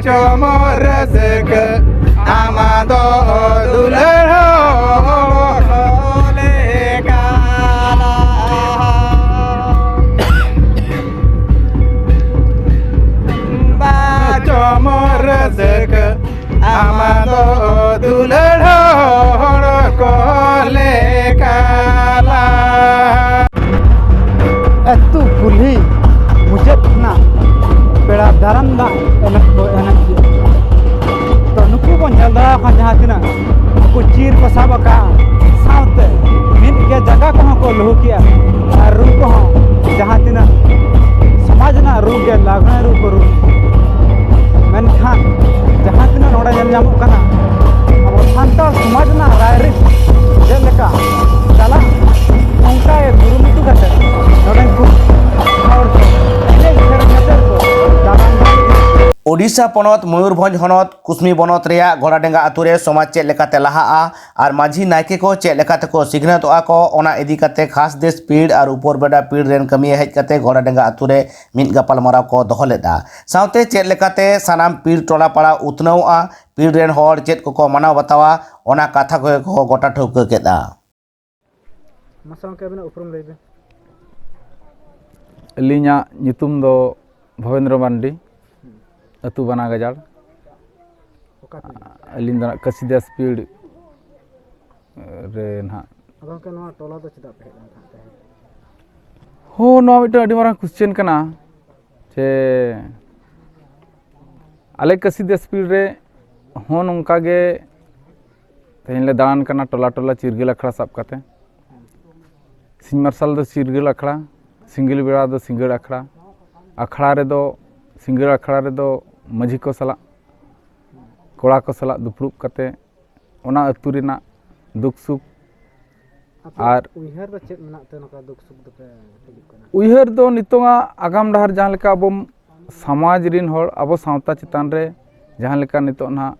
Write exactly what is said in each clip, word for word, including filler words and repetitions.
ᱪᱚᱢᱚᱨ ᱨᱟᱹᱥᱠᱟᱹ ᱟᱢᱟᱜ ᱫᱚ ᱫᱩᱞᱟᱹᱲ ᱦᱚᱲ ᱠᱚ ᱞᱮᱠᱟ᱾ ᱵᱟ ᱪᱚᱢᱚᱨ ᱨᱟᱹᱥᱠᱟᱹ ᱟᱢᱟᱜ ᱫᱚ ᱫᱩᱞᱟᱹᱲ ᱦᱚᱲ ᱠᱚ ᱞᱮᱠᱟ᱾ ᱟᱹᱛᱩ ᱠᱩᱞᱦᱤ ᱢᱩᱪᱟᱹᱫ ᱠᱷᱚᱱᱟᱜ ᱯᱮᱲᱟ ᱫᱟᱨᱟᱢ ᱫᱟᱜ ᱮᱱᱮᱡ ᱠᱚ ᱮᱱᱮᱡ ᱜᱮᱭᱟ᱾ ᱛᱚ, ᱱᱩᱠᱩ ᱵᱚᱱ ᱧᱮᱞ ᱫᱟᱲᱮᱭᱟᱠᱚ ᱠᱷᱟᱱ ᱡᱟᱦᱟᱸ ᱛᱤᱱᱟᱹᱜ ᱱᱩᱠᱩ ᱪᱤᱨ ᱠᱚ ᱥᱟᱵ ᱟᱠᱟᱫᱼᱟ, ᱥᱟᱶᱛᱮ ᱢᱤᱫ ᱜᱮ ᱡᱟᱭᱜᱟ ᱠᱚᱦᱚᱸ ᱠᱚ ᱞᱩᱦᱩᱠᱮᱜᱼᱟ᱾ ᱟᱨ ᱨᱩ ᱠᱚᱦᱚᱸ ᱡᱟᱦᱟᱸ ᱛᱤᱱᱟᱹᱜ ᱥᱚᱢᱟᱡᱽ ᱨᱮᱱᱟᱜ ᱨᱩ ᱜᱮ ᱞᱟᱜᱽᱬᱮ ᱨᱩ ᱠᱚ ᱨᱩ᱾ ᱢᱮᱱᱠᱷᱟᱱ ᱡᱟᱦᱟᱸ ᱛᱤᱱᱟᱹᱜ ᱱᱚᱰᱮ ᱧᱮᱞ ᱧᱟᱢᱚᱜ ᱠᱟᱱᱟ, ᱟᱵᱚ ᱥᱟᱱᱛᱟᱲ ᱥᱚᱢᱟᱡᱽ ᱨᱮᱱᱟᱜ ᱨᱟᱭᱨᱤᱛ ᱪᱮᱫ ᱞᱮᱠᱟ ᱪᱟᱞᱟᱜ, ᱚᱱᱠᱟ ᱜᱮ ᱠᱩᱨᱩᱢᱩᱴᱩ ᱠᱟᱛᱮ ᱱᱚᱰᱮᱱ ᱠᱚ ᱦᱚᱲ ᱠᱚ ᱮᱱᱮᱡ ᱥᱮᱨᱮᱧ ᱠᱟᱛᱮ ᱠᱚ ᱫᱟᱬᱟᱱ ᱠᱟᱱᱟ᱾ ᱳᱰᱤᱥᱟ ᱯᱚᱱᱚᱛ ᱢᱚᱭᱩᱨᱵᱷᱚᱸᱡᱽ ᱦᱚᱱᱚᱛ ᱠᱩᱥᱢᱤ ᱵᱚᱱᱚᱛ ᱨᱮᱭᱟᱜ ᱜᱷᱚᱲᱟᱰᱮᱸᱜᱟ ᱟᱹᱛᱩ ᱨᱮ ᱥᱚᱢᱟᱡᱽ ᱪᱮᱫ ᱞᱮᱠᱟᱛᱮ ᱞᱟᱦᱟᱜᱼᱟ ᱟᱨ ᱢᱟᱹᱡᱷᱤ ᱱᱟᱭᱠᱮ ᱠᱚ ᱪᱮᱫ ᱞᱮᱠᱟ ᱛᱮᱠᱚ ᱥᱤᱠᱷᱱᱟᱹᱛᱚᱜᱼᱟ ᱠᱚ, ᱚᱱᱟ ᱤᱫᱤ ᱠᱟᱛᱮ ᱠᱷᱟᱥ ᱫᱮᱥ ᱯᱤᱲ ᱟᱨ ᱩᱯᱚᱨ ᱵᱮᱰᱟ ᱯᱤᱲ ᱨᱮᱱ ᱠᱟᱹᱢᱤᱭᱟᱹ ᱦᱮᱡ ᱠᱟᱛᱮ ᱜᱷᱚᱲᱟᱰᱮᱸᱜᱟ ᱟᱹᱛᱩ ᱨᱮ ᱢᱤᱫ ᱜᱟᱯᱟᱞᱢᱟᱨᱟᱣ ᱠᱚ ᱫᱚᱦᱚ ᱞᱮᱫᱼᱟ᱾ ᱥᱟᱶᱛᱮ ᱪᱮᱫ ᱞᱮᱠᱟᱛᱮ ᱥᱟᱱᱟᱢ ᱯᱤᱲ ᱴᱚᱞᱟ ᱯᱟᱲᱟ ᱩᱛᱱᱟᱹᱣᱚᱜᱼᱟ, ᱯᱤᱲ ᱨᱮᱱ ᱦᱚᱲ ᱪᱮᱫ ᱠᱚᱠᱚ ᱢᱟᱱᱟᱣ ᱵᱟᱛᱟᱣᱟ, ᱚᱱᱟ ᱠᱟᱛᱷᱟ ᱠᱚᱜᱮ ᱠᱚ ᱜᱚᱴᱟ ᱴᱷᱟᱹᱣᱠᱟᱹ ᱠᱮᱫᱼᱟ᱾ ᱢᱟᱥᱮ ᱜᱚᱢᱠᱮ, ᱟᱹᱵᱤᱱᱟᱜ ᱩᱯᱨᱩᱢ ᱞᱟᱹᱭ ᱵᱤᱱ᱾ ᱟᱹᱞᱤᱧᱟᱜ ᱧᱩᱛᱩᱢ ᱫᱚ ᱵᱷᱚᱵᱮᱱᱫᱨᱚ ᱢᱟᱱᱰᱤ, ᱟᱹᱛᱩ ᱵᱟᱱᱟ ᱜᱟᱡᱟᱲ᱾ ᱚᱠᱟ ᱠᱷᱚᱱ? ᱟᱹᱞᱤᱧ ᱫᱚ ᱱᱟᱜ ᱠᱟᱹᱥᱤᱫᱟᱥ ᱯᱤᱲ ᱨᱮ ᱱᱟᱦᱟᱜ᱾ ᱟᱫᱚ ᱜᱚᱢᱠᱮ, ᱱᱚᱣᱟ ᱴᱚᱞᱟ ᱫᱚ ᱪᱮᱫᱟᱜ ᱯᱮ ᱦᱮᱡ ᱞᱮᱱ ᱛᱟᱦᱮᱸᱫ ᱛᱮᱦᱮᱧ? ᱦᱚᱸ, ᱱᱚᱣᱟ ᱢᱤᱫᱴᱟᱝ ᱟᱹᱰᱤ ᱢᱟᱨᱟᱝ ᱠᱚᱥᱪᱮᱱ ᱠᱟᱱᱟ ᱡᱮ ᱟᱞᱮ ᱠᱟᱹᱥᱤᱫᱟᱥ ᱯᱤᱲ ᱨᱮ ᱦᱚᱸ ᱱᱚᱝᱠᱟ ᱜᱮ ᱛᱮᱦᱮᱧ ᱞᱮ ᱫᱟᱬᱟᱱ ᱠᱟᱱᱟ ᱴᱚᱞᱟ ᱴᱚᱞᱟ ᱪᱤᱨᱜᱟᱹᱞ ᱟᱠᱷᱲᱟ ᱥᱟᱵ ᱠᱟᱛᱮ᱾ ᱥᱤᱧ ᱢᱟᱨᱥᱟᱞ ᱫᱚ ᱪᱤᱨᱜᱟᱹᱞ ᱟᱠᱷᱲᱟ, ᱥᱤᱸᱜᱟᱹᱲ ᱵᱮᱲᱟ ᱫᱚ ᱥᱤᱸᱜᱟᱹᱲ ᱟᱠᱷᱲᱟ᱾ ᱟᱠᱷᱲᱟ ᱨᱮᱫᱚ, ᱥᱤᱸᱜᱟᱹᱲ ᱟᱠᱷᱲᱟ ᱨᱮᱫᱚ ᱢᱟᱹᱡᱷᱤ ᱠᱚ ᱥᱟᱞᱟᱜ, ᱠᱚᱲᱟ ᱠᱚ ᱥᱟᱞᱟᱜ ᱫᱩᱯᱲᱩᱵ ᱠᱟᱛᱮ ᱚᱱᱟ ᱟᱹᱛᱩ ᱨᱮᱱᱟᱜ ᱫᱩᱠ ᱥᱩᱠ ᱟᱯᱮ ᱟᱨ ᱩᱭᱦᱟᱹᱨ ᱫᱚ ᱪᱮᱫ ᱢᱮᱱᱟᱜ ᱛᱮ ᱱᱚᱝᱠᱟ ᱫᱩᱠ ᱥᱩᱠ ᱫᱚᱯᱮ ᱦᱤᱡᱩᱜ ᱠᱟᱱᱟ? ᱩᱭᱦᱟᱹᱨ ᱫᱚ ᱱᱤᱛᱚᱝᱟᱜ ᱟᱜᱟᱢ ᱰᱟᱦᱟᱨ ᱡᱟᱦᱟᱸ ᱞᱮᱠᱟ ᱟᱵᱚ ᱥᱚᱢᱟᱡᱽ ᱨᱤᱱ ᱦᱚᱲ, ᱟᱵᱚ ᱥᱟᱶᱛᱟ ᱪᱮᱛᱟᱱ ᱨᱮ ᱡᱟᱦᱟᱸ ᱞᱮᱠᱟ ᱱᱤᱛᱚᱜ ᱱᱟᱦᱟᱜ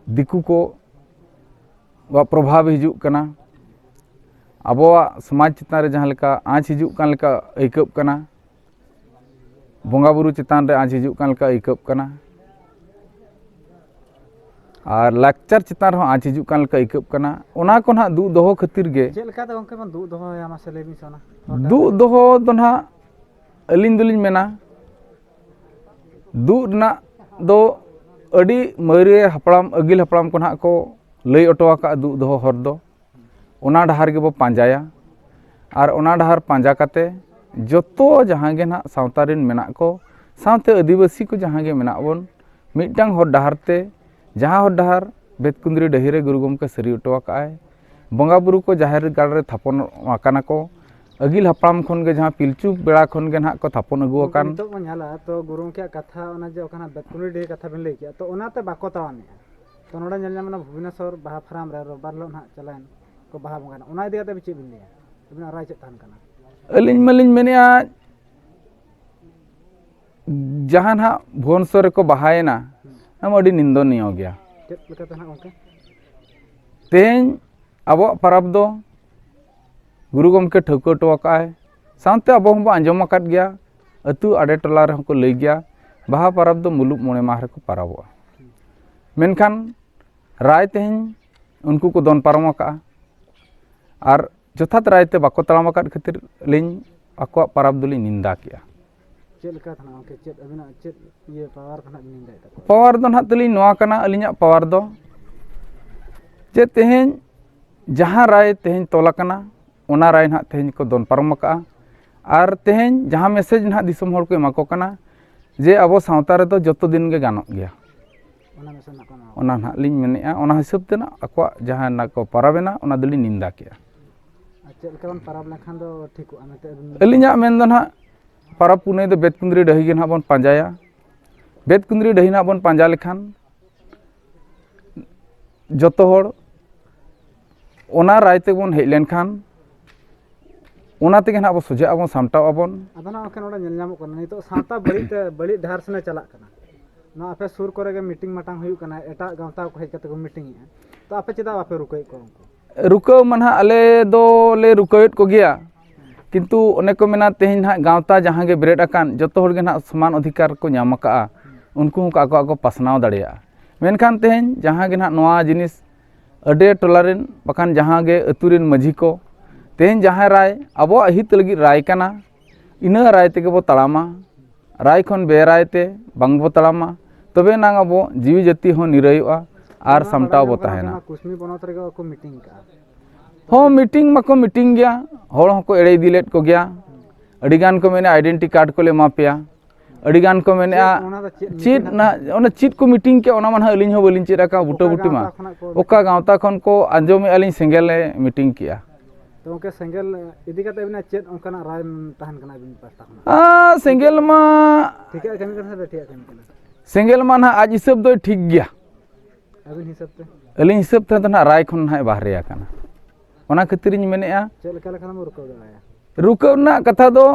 ᱫᱤᱠᱩ ᱠᱚᱣᱟᱜ ᱯᱨᱚᱵᱷᱟᱵᱽ ᱦᱤᱡᱩᱜ ᱠᱟᱱᱟ, ᱟᱵᱚᱣᱟᱜ ᱥᱚᱢᱟᱡᱽ ᱪᱮᱛᱟᱱ ᱨᱮ ᱡᱟᱦᱟᱸ ᱞᱮᱠᱟ ᱟᱸᱪ ᱦᱤᱡᱩᱜ ᱠᱟᱱ ᱞᱮᱠᱟ ᱟᱹᱭᱠᱟᱹᱜ ᱠᱟᱱᱟ, ᱵᱚᱸᱜᱟ ᱵᱩᱨᱩ ᱪᱮᱛᱟᱱ ᱨᱮ ᱟᱸᱡᱽ ᱦᱤᱡᱩᱜ ᱠᱟᱱ ᱞᱮᱠᱟ ᱟᱹᱭᱠᱟᱹᱜ ᱠᱟᱱᱟ, ᱟᱨ ᱞᱟᱠᱪᱟᱨ ᱪᱮᱛᱟᱱ ᱨᱮᱦᱚᱸ ᱟᱸᱡᱽ ᱦᱤᱡᱩᱜ ᱠᱟᱱ ᱞᱮᱠᱟ ᱟᱹᱭᱠᱟᱹᱜ ᱠᱟᱱᱟ᱾ ᱚᱱᱟ ᱠᱚ ᱱᱟᱦᱟᱜ ᱫᱩᱜ ᱫᱚᱦᱚ ᱠᱷᱟᱹᱛᱤᱨ ᱜᱮ᱾ ᱪᱮᱫ ᱞᱮᱠᱟᱛᱮ ᱜᱚᱢᱠᱮ ᱵᱚᱱ ᱫᱩᱜ ᱫᱚᱦᱚᱭᱟ, ᱢᱟᱥᱮ ᱞᱟᱹᱭ ᱵᱤᱱ ᱥᱮ ᱚᱱᱟ? ᱫᱩᱜ ᱫᱚᱦᱚ ᱫᱚ ᱱᱟᱦᱟᱜ ᱟᱹᱞᱤᱧ ᱫᱚᱞᱤᱧ ᱢᱮᱱᱟ, ᱫᱩᱜ ᱨᱮᱱᱟᱜ ᱫᱚ ᱟᱹᱰᱤ ᱢᱟᱨᱮ ᱦᱟᱯᱲᱟᱢ, ᱟᱹᱜᱤᱞ ᱦᱟᱯᱲᱟᱢ ᱠᱚ ᱱᱟᱦᱟᱜ ᱠᱚ ᱞᱟᱹᱭ ᱦᱚᱴᱚ ᱟᱠᱟᱫ ᱫᱩᱜ ᱫᱚᱦᱚ ᱦᱚᱨ ᱫᱚ᱾ ᱚᱱᱟ ᱰᱟᱦᱟᱨ ᱜᱮᱵᱚ ᱯᱟᱸᱡᱟᱭᱟ᱾ ᱟᱨ ᱚᱱᱟ ᱰᱟᱦᱟᱨ ᱯᱟᱸᱡᱟ ᱠᱟᱛᱮ ᱡᱚᱛᱚ ᱡᱟᱦᱟᱸ ᱜᱮ ᱱᱟᱦᱟᱜ ᱥᱟᱶᱛᱟ ᱨᱮᱱ ᱢᱮᱱᱟᱜ ᱠᱚ, ᱥᱟᱶᱛᱮ ᱟᱹᱫᱤᱵᱟᱹᱥᱤ ᱠᱚ ᱡᱟᱦᱟᱸ ᱜᱮ ᱢᱮᱱᱟᱜ ᱵᱚᱱ, ᱢᱤᱫᱴᱟᱝ ᱦᱚᱨ ᱰᱟᱦᱟᱨ ᱛᱮ, ᱡᱟᱦᱟᱸ ᱦᱚᱨ ᱰᱟᱦᱟᱨ ᱵᱮᱛᱠᱩᱸᱫᱽᱨᱤ ᱰᱟᱹᱦᱤ ᱨᱮ ᱜᱩᱨᱩ ᱜᱚᱢᱠᱮ ᱥᱟᱹᱨᱤ ᱦᱚᱴᱚ ᱟᱠᱟᱫ ᱟᱭ, ᱵᱚᱸᱜᱟ ᱵᱩᱨᱩ ᱠᱚ ᱡᱟᱦᱮᱨ ᱜᱟᱲ ᱨᱮ ᱛᱷᱟᱯᱚᱱ ᱟᱠᱟᱱᱟ ᱠᱚ, ᱟᱹᱜᱤᱞ ᱦᱟᱯᱲᱟᱢ ᱠᱷᱚᱱ ᱜᱮ, ᱡᱟᱦᱟᱸ ᱯᱤᱞᱪᱩ ᱵᱮᱲᱟ ᱠᱷᱚᱱ ᱜᱮ ᱱᱟᱦᱟᱜ ᱠᱚ ᱛᱷᱟᱯᱚᱱ ᱟᱹᱜᱩ ᱜᱚᱢᱠᱮ, ᱟᱠᱟᱱ᱾ ᱱᱤᱛᱚᱜ ᱵᱚᱱ ᱧᱮᱞᱟ ᱛᱚ, ᱜᱩᱨᱩ ᱜᱚᱢᱠᱮᱭᱟᱜ ᱠᱟᱛᱷᱟ, ᱚᱱᱟ ᱡᱮ ᱚᱠᱟᱱᱟᱜ ᱵᱮᱛᱠᱩᱸᱫᱽᱨᱤ ᱰᱟᱹᱦᱤ ᱠᱟᱛᱷᱟ ᱵᱮᱱ ᱞᱟᱹᱭ ᱠᱮᱜᱼᱟ, ᱛᱚ ᱚᱱᱟᱛᱮ ᱵᱟᱠᱚ ᱛᱟᱲᱟᱢᱮᱜᱼᱟ᱾ ᱛᱚ ᱱᱚᱰᱮ ᱧᱮᱞ ᱧᱟᱢ ᱮᱱᱟ ᱵᱷᱩᱵᱽᱱᱮᱥᱚᱨ ᱵᱟᱦᱟ ᱯᱷᱟᱨᱟᱢ ᱨᱮ ᱨᱳᱵᱵᱟᱨ ᱦᱤᱞᱳᱜ ᱱᱟᱦᱟᱜ ᱪᱟᱞᱟᱣᱮᱱ ᱠᱚ ᱵᱟᱦᱟ ᱵᱚᱸᱜᱟᱭᱮᱱᱟ, ᱚᱱᱟ ᱤᱫᱤ ᱠᱟᱛᱮ ᱪᱮᱫ ᱵᱤᱱ ᱞᱟᱹᱭᱟ? ᱟᱹᱵᱤᱱᱟᱜ ᱨᱟᱭ ᱪᱮᱫ ᱛᱟᱦᱮᱱ ᱠᱟᱱᱟ? ᱟᱹᱞᱤᱧ ᱢᱟᱞᱤᱧ ᱢᱮᱱᱮᱫᱼᱟ, ᱡᱟᱦᱟᱸ ᱱᱟᱦᱟᱜ ᱵᱷᱩᱵᱽᱱᱮᱥᱚᱨ ᱨᱮᱠᱚ ᱵᱟᱦᱟᱭᱮᱱᱟ, ᱦᱩᱸ᱾ ᱚᱱᱟ ᱢᱟ ᱟᱹᱰᱤ ᱱᱤᱱᱫᱚᱱᱤᱭᱚ ᱜᱮᱭᱟ᱾ ᱪᱮᱫ ᱞᱮᱠᱟᱛᱮ ᱱᱟᱦᱟᱜ ᱜᱚᱢᱠᱮ? ᱛᱮᱦᱮᱧ ᱟᱵᱚᱣᱟᱜ ᱯᱚᱨᱚᱵᱽ ᱫᱚ ᱜᱩᱨᱩ ᱜᱚᱢᱠᱮ ᱴᱷᱟᱹᱣᱠᱟᱹ ᱦᱚᱴᱚ ᱟᱠᱟᱫᱼᱟᱭ, ᱥᱟᱶᱛᱮ ᱟᱵᱚ ᱦᱚᱸᱵᱚ ᱟᱸᱡᱚᱢ ᱟᱠᱟᱫ ᱜᱮᱭᱟ, ᱟᱹᱛᱩ ᱟᱰᱮ ᱴᱚᱞᱟ ᱨᱮᱦᱚᱸ ᱠᱚ ᱞᱟᱹᱭ ᱜᱮᱭᱟ, ᱵᱟᱦᱟ ᱯᱚᱨᱚᱵᱽ ᱫᱚ ᱢᱩᱞᱩᱜ ᱢᱚᱬᱮ ᱢᱟᱦᱟ ᱨᱮᱠᱚ ᱯᱚᱨᱚᱵᱚᱜᱼᱟ᱾ ᱢᱮᱱᱠᱷᱟᱱ ᱨᱟᱭ ᱛᱮᱦᱮᱧ ᱩᱱᱠᱩ ᱠᱚ ᱫᱚᱱ ᱯᱟᱨᱚᱢ ᱟᱠᱟᱫᱼᱟ, ᱟᱨ ᱡᱚᱛᱷᱟᱛ ᱨᱟᱭ ᱛᱮ ᱵᱟᱠᱚ ᱛᱟᱲᱟᱢ ᱟᱠᱟᱫ ᱠᱷᱟᱹᱛᱤᱨ ᱟᱹᱞᱤᱧ ᱟᱠᱚᱣᱟᱜ ᱯᱚᱨᱚᱵᱽ ᱫᱚᱞᱤᱧ ᱱᱤᱱᱫᱟ ᱠᱮᱜᱼᱟ᱾ ᱪᱮᱫ ᱞᱮᱠᱟ ᱛᱟᱦᱮᱱᱟ ᱜᱚᱢᱠᱮ? ᱪᱮᱫ ᱟᱹᱵᱤᱱᱟᱜ ᱪᱮᱫ ᱤᱭᱟᱹ ᱯᱟᱣᱟᱨ ᱠᱷᱚᱱᱟᱜ ᱵᱤᱱ ᱱᱤᱱᱫᱟᱭᱮᱫ ᱛᱟᱠᱚᱣᱟ? ᱯᱟᱣᱟᱨ ᱫᱚ ᱱᱟᱦᱟᱜ ᱛᱟᱹᱞᱤᱧ ᱱᱚᱣᱟ ᱠᱟᱱᱟ, ᱟᱹᱞᱤᱧᱟᱜ ᱯᱟᱣᱟᱨ ᱫᱚ ᱡᱮ ᱛᱮᱦᱮᱧ ᱡᱟᱦᱟᱸ ᱨᱟᱭ ᱛᱮᱦᱮᱧ ᱛᱚᱞ ᱟᱠᱟᱱᱟ, ᱚᱱᱟ ᱨᱟᱭ ᱱᱟᱦᱟᱜ ᱛᱮᱦᱮᱧ ᱠᱚ ᱫᱚᱱ ᱯᱟᱨᱚᱢ ᱟᱠᱟᱫᱼᱟ᱾ ᱟᱨ ᱛᱮᱦᱮᱧ ᱡᱟᱦᱟᱸ ᱢᱮᱥᱮᱡᱽ ᱱᱟᱦᱟᱜ ᱫᱤᱥᱚᱢ ᱦᱚᱲ ᱠᱚ ᱮᱢᱟ ᱠᱚ ᱠᱟᱱᱟ ᱡᱮ ᱟᱵᱚ ᱥᱟᱶᱛᱟ ᱨᱮᱫᱚ ᱡᱚᱛᱚ ᱫᱤᱱ ᱜᱮ ᱜᱟᱱᱚᱜ ᱜᱮᱭᱟ, ᱚᱱᱟ ᱢᱮᱥᱮᱡᱽ ᱱᱟᱦᱟᱜ ᱠᱚ ᱮᱢᱟ ᱠᱚ ᱚᱱᱟ ᱠᱟᱱᱟ᱾ ᱱᱟᱦᱟᱜ ᱞᱤᱧ ᱢᱮᱱᱮᱫᱼᱟ, ᱚᱱᱟ ᱦᱤᱥᱟᱹᱵ ᱛᱮ ᱱᱟᱦᱟᱜ ᱟᱠᱚᱣᱟᱜ ᱡᱟᱦᱟᱸ ᱱᱟᱜ ᱠᱚ ᱯᱟᱨᱟᱵᱽ ᱮᱱᱟ, ᱚᱱᱟ ᱫᱚᱞᱤᱧ ᱱᱤᱱᱫᱟ ᱠᱮᱜᱼᱟ᱾ ᱟᱨ ᱪᱮᱫ ᱞᱮᱠᱟ ᱵᱚᱱ ᱯᱟᱨᱟᱵᱽ ᱞᱮᱱᱠᱷᱟᱱ ᱫᱚ ᱴᱷᱤᱠᱚᱜᱼᱟ ᱢᱮᱱᱛᱮ ᱟᱹᱵᱤᱱ? ᱟᱹᱞᱤᱧᱟᱜ ᱢᱮᱱ ᱫᱚ ᱱᱟᱦᱟᱜ ᱯᱟᱨᱟᱵᱽ ᱯᱩᱱᱟᱹᱭ ᱫᱚ ᱵᱮᱛᱠᱩᱸᱫᱽᱨᱤ ᱰᱟᱹᱦᱤ ᱜᱮ ᱱᱟᱦᱟᱜ ᱵᱚᱱ ᱯᱟᱸᱡᱟᱭᱟ᱾ ᱵᱮᱛᱠᱩᱸᱫᱽᱨᱤ ᱰᱟᱹᱦᱤ ᱱᱟᱦᱟᱜ ᱵᱚᱱ ᱯᱟᱸᱡᱟ ᱞᱮᱠᱷᱟᱱ ᱡᱚᱛᱚ ᱦᱚᱲ ᱚᱱᱟ ᱨᱟᱭ ᱛᱮᱵᱚᱱ ᱦᱮᱡ ᱞᱮᱱᱠᱷᱟᱱ ᱚᱱᱟ ᱛᱮᱜᱮ ᱱᱟᱦᱟᱜ ᱟᱵᱚ ᱥᱚᱡᱷᱮᱜ ᱟᱵᱚᱱ, ᱥᱟᱢᱴᱟᱣ ᱟᱵᱚᱱ᱾ ᱟᱫᱚ ᱱᱟᱦᱟᱜ ᱜᱚᱢᱠᱮ ᱱᱚᱰᱮ ᱧᱮᱞ ᱧᱟᱢᱚᱜ ᱠᱟᱱᱟ ᱱᱤᱛᱚᱜ ᱥᱟᱶᱛᱟ ᱵᱟᱹᱲᱤᱡ ᱛᱮ, ᱵᱟᱹᱲᱤᱡ ᱰᱟᱦᱟᱨ ᱥᱮᱱᱮ ᱪᱟᱞᱟᱜ ᱠᱟᱱᱟ᱾ ᱱᱚᱣᱟ ᱟᱯᱮ ᱥᱩᱨ ᱠᱚᱨᱮ ᱜᱮ ᱢᱤᱴᱤᱝ ᱢᱟᱴᱟᱝ ᱦᱩᱭᱩᱜ ᱠᱟᱱᱟ, ᱮᱴᱟᱜ ᱜᱟᱶᱛᱟ ᱠᱚ ᱦᱮᱡ ᱠᱟᱛᱮ ᱠᱚ ᱢᱤᱴᱤᱝ ᱮᱜᱼᱟ, ᱛᱚ ᱟᱯᱮ ᱪᱮᱫᱟᱜ ᱵᱟᱯᱮ ᱨᱩᱠᱟᱹᱭᱮᱫ ᱠᱚᱣᱟ ᱩᱱᱠᱩ? ᱨᱩᱠᱟᱹᱣ ᱢᱟ ᱱᱟᱦᱟᱜ ᱟᱞᱮ ᱫᱚᱞᱮ ᱨᱩᱠᱟᱹᱣᱮᱫ ᱠᱚᱜᱮᱭᱟ, ᱠᱤᱱᱛᱩ ᱚᱱᱮ ᱠᱚ ᱢᱮᱱᱟ, ᱛᱮᱦᱮᱧ ᱱᱟᱦᱟᱜ ᱜᱟᱶᱛᱟ ᱡᱟᱦᱟᱸ ᱜᱮ ᱵᱮᱨᱮᱫ ᱟᱠᱟᱱ, ᱡᱚᱛᱚ ᱦᱚᱲ ᱜᱮ ᱱᱟᱦᱟᱜ ᱥᱚᱢᱟᱱ ᱚᱫᱷᱤᱠᱟᱨ ᱠᱚ ᱧᱟᱢ ᱟᱠᱟᱫᱼᱟ, ᱩᱱᱠᱩ ᱦᱚᱸᱠᱚ ᱟᱠᱚᱣᱟᱜ ᱠᱚ ᱯᱟᱥᱱᱟᱣ ᱫᱟᱲᱮᱭᱟᱜᱼᱟ᱾ ᱢᱮᱱᱠᱷᱟᱱ ᱛᱮᱦᱮᱧ ᱡᱟᱦᱟᱸ ᱜᱮ ᱱᱟᱦᱟᱜ ᱱᱚᱣᱟ ᱡᱤᱱᱤᱥ ᱟᱹᱰᱤ ᱴᱚᱞᱟ ᱨᱮᱱ ᱵᱟᱠᱷᱟᱱ ᱡᱟᱦᱟᱸ ᱜᱮ ᱟᱹᱛᱩ ᱨᱮᱱ ᱢᱟᱹᱡᱷᱤ ᱠᱚ, ᱛᱮᱦᱮᱧ ᱡᱟᱦᱟᱸ ᱨᱟᱭ ᱟᱵᱚᱣᱟᱜ ᱦᱤᱛ ᱞᱟᱹᱜᱤᱫ ᱨᱟᱭ ᱠᱟᱱᱟ, ᱤᱱᱟᱹ ᱨᱟᱭ ᱛᱮᱜᱮ ᱵᱚ ᱛᱟᱲᱟᱢᱟ᱾ ᱨᱟᱭ ᱠᱷᱚᱱ ᱵᱮᱨᱟᱭ ᱛᱮ ᱵᱟᱝ ᱵᱚ ᱛᱟᱲᱟᱢᱟ, ᱛᱚᱵᱮ ᱮᱱᱟᱝ ᱟᱵᱚ ᱡᱤᱣᱤ ᱡᱟᱹᱛᱤ ᱦᱚᱸ ᱱᱤᱨᱟᱹᱭᱚᱜᱼᱟ ᱟᱨ ᱚᱱᱟ ᱥᱟᱢᱴᱟᱣ ᱵᱟᱲᱟᱭ ᱵᱚ ᱧᱟᱢ ᱠᱟᱱᱟ ᱛᱟᱦᱮᱱᱟ᱾ ᱚᱱᱟ ᱠᱩᱥᱢᱤ ᱯᱚᱱᱚᱛ ᱨᱮᱜᱮ ᱠᱚ ᱢᱤᱴᱤᱝ ᱠᱟᱜᱼᱟ᱾ ᱦᱚᱸ, ᱢᱤᱴᱤᱝ ᱢᱟᱠᱚ ᱢᱤᱴᱤᱝ ᱜᱮᱭᱟ, ᱦᱚᱲ ᱦᱚᱸᱠᱚ ᱮᱲᱮ ᱤᱫᱤ ᱞᱮᱫ ᱠᱚᱜᱮᱭᱟ᱾ ᱟᱹᱰᱤᱜᱟᱱ ᱠᱚ ᱢᱮᱱᱟ, "ᱟᱭᱰᱮᱱᱴᱤ ᱠᱟᱨᱰ ᱠᱚᱞᱮ ᱮᱢᱟ ᱯᱮᱭᱟ", ᱟᱹᱰᱤᱜᱟᱱ ᱠᱚ ᱢᱮᱱᱮᱫᱼᱟ᱾ ᱪᱮᱫ, ᱚᱱᱟ ᱫᱚ ᱪᱮᱫ ᱪᱮᱫ ᱢᱤᱴᱤᱝ ᱱᱟ-, ᱚᱱᱟ ᱪᱮᱫ ᱠᱚ ᱢᱤᱴᱤᱝ ᱠᱮᱫ, ᱚᱱᱟ ᱢᱟ ᱱᱟᱦᱟᱜ ᱟᱹᱞᱤᱧ ᱦᱚᱸ ᱵᱟᱹᱞᱤᱧ ᱪᱮᱫ ᱟᱠᱟᱫᱼᱟ ᱵᱩᱴᱟᱹ ᱚᱠᱟ ᱵᱩᱴᱤ ᱢᱟ᱾ ᱜᱟᱶᱛᱟ ᱠᱷᱚᱱᱟᱜ ᱠᱚ ᱚᱠᱟ ᱜᱟᱶᱛᱟ ᱠᱷᱚᱱ ᱠᱚ ᱟᱸᱡᱚᱢᱮᱫᱼᱟ ᱞᱤᱧ ᱥᱮᱸᱜᱮᱞ ᱮ ᱢᱤᱴᱤᱝ ᱠᱮᱫᱼᱟ᱾ ᱛᱚ ᱜᱚᱢᱠᱮ, ᱥᱮᱸᱜᱮᱞ ᱤᱫᱤ ᱠᱟᱛᱮ ᱟᱹᱵᱤᱱᱟᱜ ᱪᱮᱫ ᱚᱱᱠᱟᱱᱟᱜ ᱨᱟᱭ ᱛᱟᱦᱮᱱ ᱠᱟᱱᱟ ᱟᱹᱵᱤᱱ ᱯᱟᱦᱴᱟ ᱠᱷᱚᱱᱟᱜ? ᱟᱨ ᱥᱮᱸᱜᱮᱞ ᱢᱟ ᱴᱷᱤᱠᱟᱹᱜ ᱠᱟᱹᱢᱤ ᱠᱟᱱᱟ ᱥᱮ ᱵᱮᱴᱷᱤᱭᱟᱜ ᱠᱟᱹᱢᱤ ᱠᱟᱱᱟ? ᱥᱮᱸᱜᱮᱞ ᱢᱟ ᱱᱟᱦᱟᱜ ᱟᱡ ᱦᱤᱥᱟᱹᱵ ᱫᱚᱭ ᱴᱷᱤᱠ ᱜᱮᱭᱟ᱾ ᱟᱹᱵᱤᱱ ᱦᱤᱥᱟᱹᱵ ᱛᱮ? ᱟᱹᱞᱤᱧ ᱦᱤᱥᱟᱹᱵ ᱛᱮᱫᱚ ᱱᱟᱦᱟᱜ ᱨᱟᱭ ᱠᱷᱚᱱ ᱱᱟᱦᱟᱜ ᱵᱟᱦᱨᱮ ᱟᱠᱟᱱᱟ᱾ ᱚᱱᱟ ᱠᱷᱟᱹᱛᱤᱨ ᱤᱧ ᱢᱮᱱᱮᱫᱼᱟ, ᱪᱮᱫ ᱞᱮᱠᱟ ᱞᱮᱠᱷᱟᱱ ᱵᱚᱱ ᱨᱩᱠᱟᱹᱣ ᱫᱟᱲᱮᱭᱟᱜᱼᱟ? ᱨᱩᱠᱟᱹᱣ ᱨᱮᱱᱟᱜ ᱠᱟᱛᱷᱟ ᱫᱚ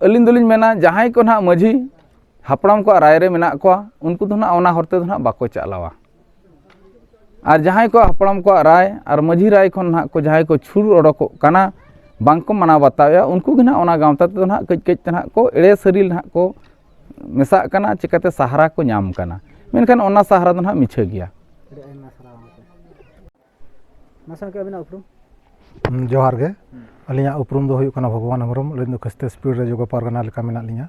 ᱟᱹᱞᱤᱧ ᱫᱚᱞᱤᱧ ᱢᱮᱱᱟ, ᱡᱟᱦᱟᱸᱭ ᱠᱚ ᱱᱟᱦᱟᱜ ᱢᱟᱹᱡᱷᱤ ᱦᱟᱯᱲᱟᱢ ᱠᱚᱣᱟᱜ ᱨᱟᱭ ᱨᱮ ᱢᱮᱱᱟᱜ ᱠᱚᱣᱟ, ᱩᱱᱠᱩ ᱫᱚ ᱱᱟᱦᱟᱜ ᱚᱱᱟ ᱦᱚᱨ ᱛᱮᱫᱚ ᱱᱟᱦᱟᱜ ᱵᱟᱠᱚ ᱪᱟᱞᱟᱣᱟ᱾ ᱟᱨ ᱡᱟᱦᱟᱸᱭ ᱠᱚ ᱦᱟᱯᱲᱟᱢ ᱠᱚᱣᱟᱜ ᱨᱟᱭ ᱟᱨ ᱢᱟᱹᱡᱷᱤ ᱨᱟᱭ ᱠᱷᱚᱱ ᱱᱟᱦᱟᱜ ᱠᱚ, ᱡᱟᱦᱟᱸᱭ ᱠᱚ ᱪᱷᱩᱲ ᱚᱰᱚᱠᱚᱜ ᱠᱟᱱᱟ, ᱵᱟᱝ ᱠᱚ ᱢᱟᱱᱟᱣ ᱵᱟᱛᱟᱣᱮᱫᱼᱟ, ᱩᱱᱠᱩ ᱜᱮ ᱱᱟᱦᱟᱜ ᱚᱱᱟ ᱜᱟᱶᱛᱟ ᱛᱮᱫᱚ ᱱᱟᱦᱟᱜ ᱠᱟᱹᱡ ᱠᱟᱹᱡ ᱛᱮ ᱱᱟᱦᱟᱜ ᱠᱚ ᱮᱲᱮ ᱥᱟᱹᱨᱤ ᱱᱟᱦᱟᱜ ᱠᱚ ᱢᱮᱥᱟᱜ ᱠᱟᱱᱟ, ᱪᱤᱠᱟᱹᱛᱮ ᱥᱟᱦᱟᱨᱟ ᱠᱚ ᱧᱟᱢ ᱠᱟᱱᱟ᱾ ᱢᱮᱱᱠᱷᱟᱱ ᱚᱱᱟ ᱥᱟᱦᱟᱨᱟ ᱫᱚ ᱱᱟᱦᱟᱜ ᱢᱤᱪᱷᱟᱹ ᱜᱮᱭᱟ᱾ ᱟᱹᱰᱤ ᱟᱭᱢᱟ ᱥᱟᱨᱦᱟᱣ ᱜᱚᱢᱠᱮ᱾ ᱢᱟᱥᱮ ᱜᱚᱢᱠᱮ, ᱟᱹᱵᱤᱱᱟᱜ ᱩᱯᱨᱩᱢ? ᱦᱩᱸ, ᱡᱚᱦᱟᱨ ᱜᱮ᱾ ᱦᱩᱸ᱾ ᱟᱹᱞᱤᱧᱟᱜ ᱩᱯᱨᱩᱢ ᱫᱚ ᱦᱩᱭᱩᱜ ᱠᱟᱱᱟ ᱵᱷᱚᱜᱚᱵᱟᱱ ᱦᱮᱢᱵᱨᱚᱢ᱾ ᱟᱹᱞᱤᱧ ᱫᱚ ᱠᱷᱟᱥᱤᱫᱟᱥ ᱯᱤᱲ ᱨᱮ ᱡᱚᱜᱚ ᱯᱟᱨᱜᱟᱱᱟ ᱞᱮᱠᱟ ᱢᱮᱱᱟᱜ ᱞᱤᱧᱟ᱾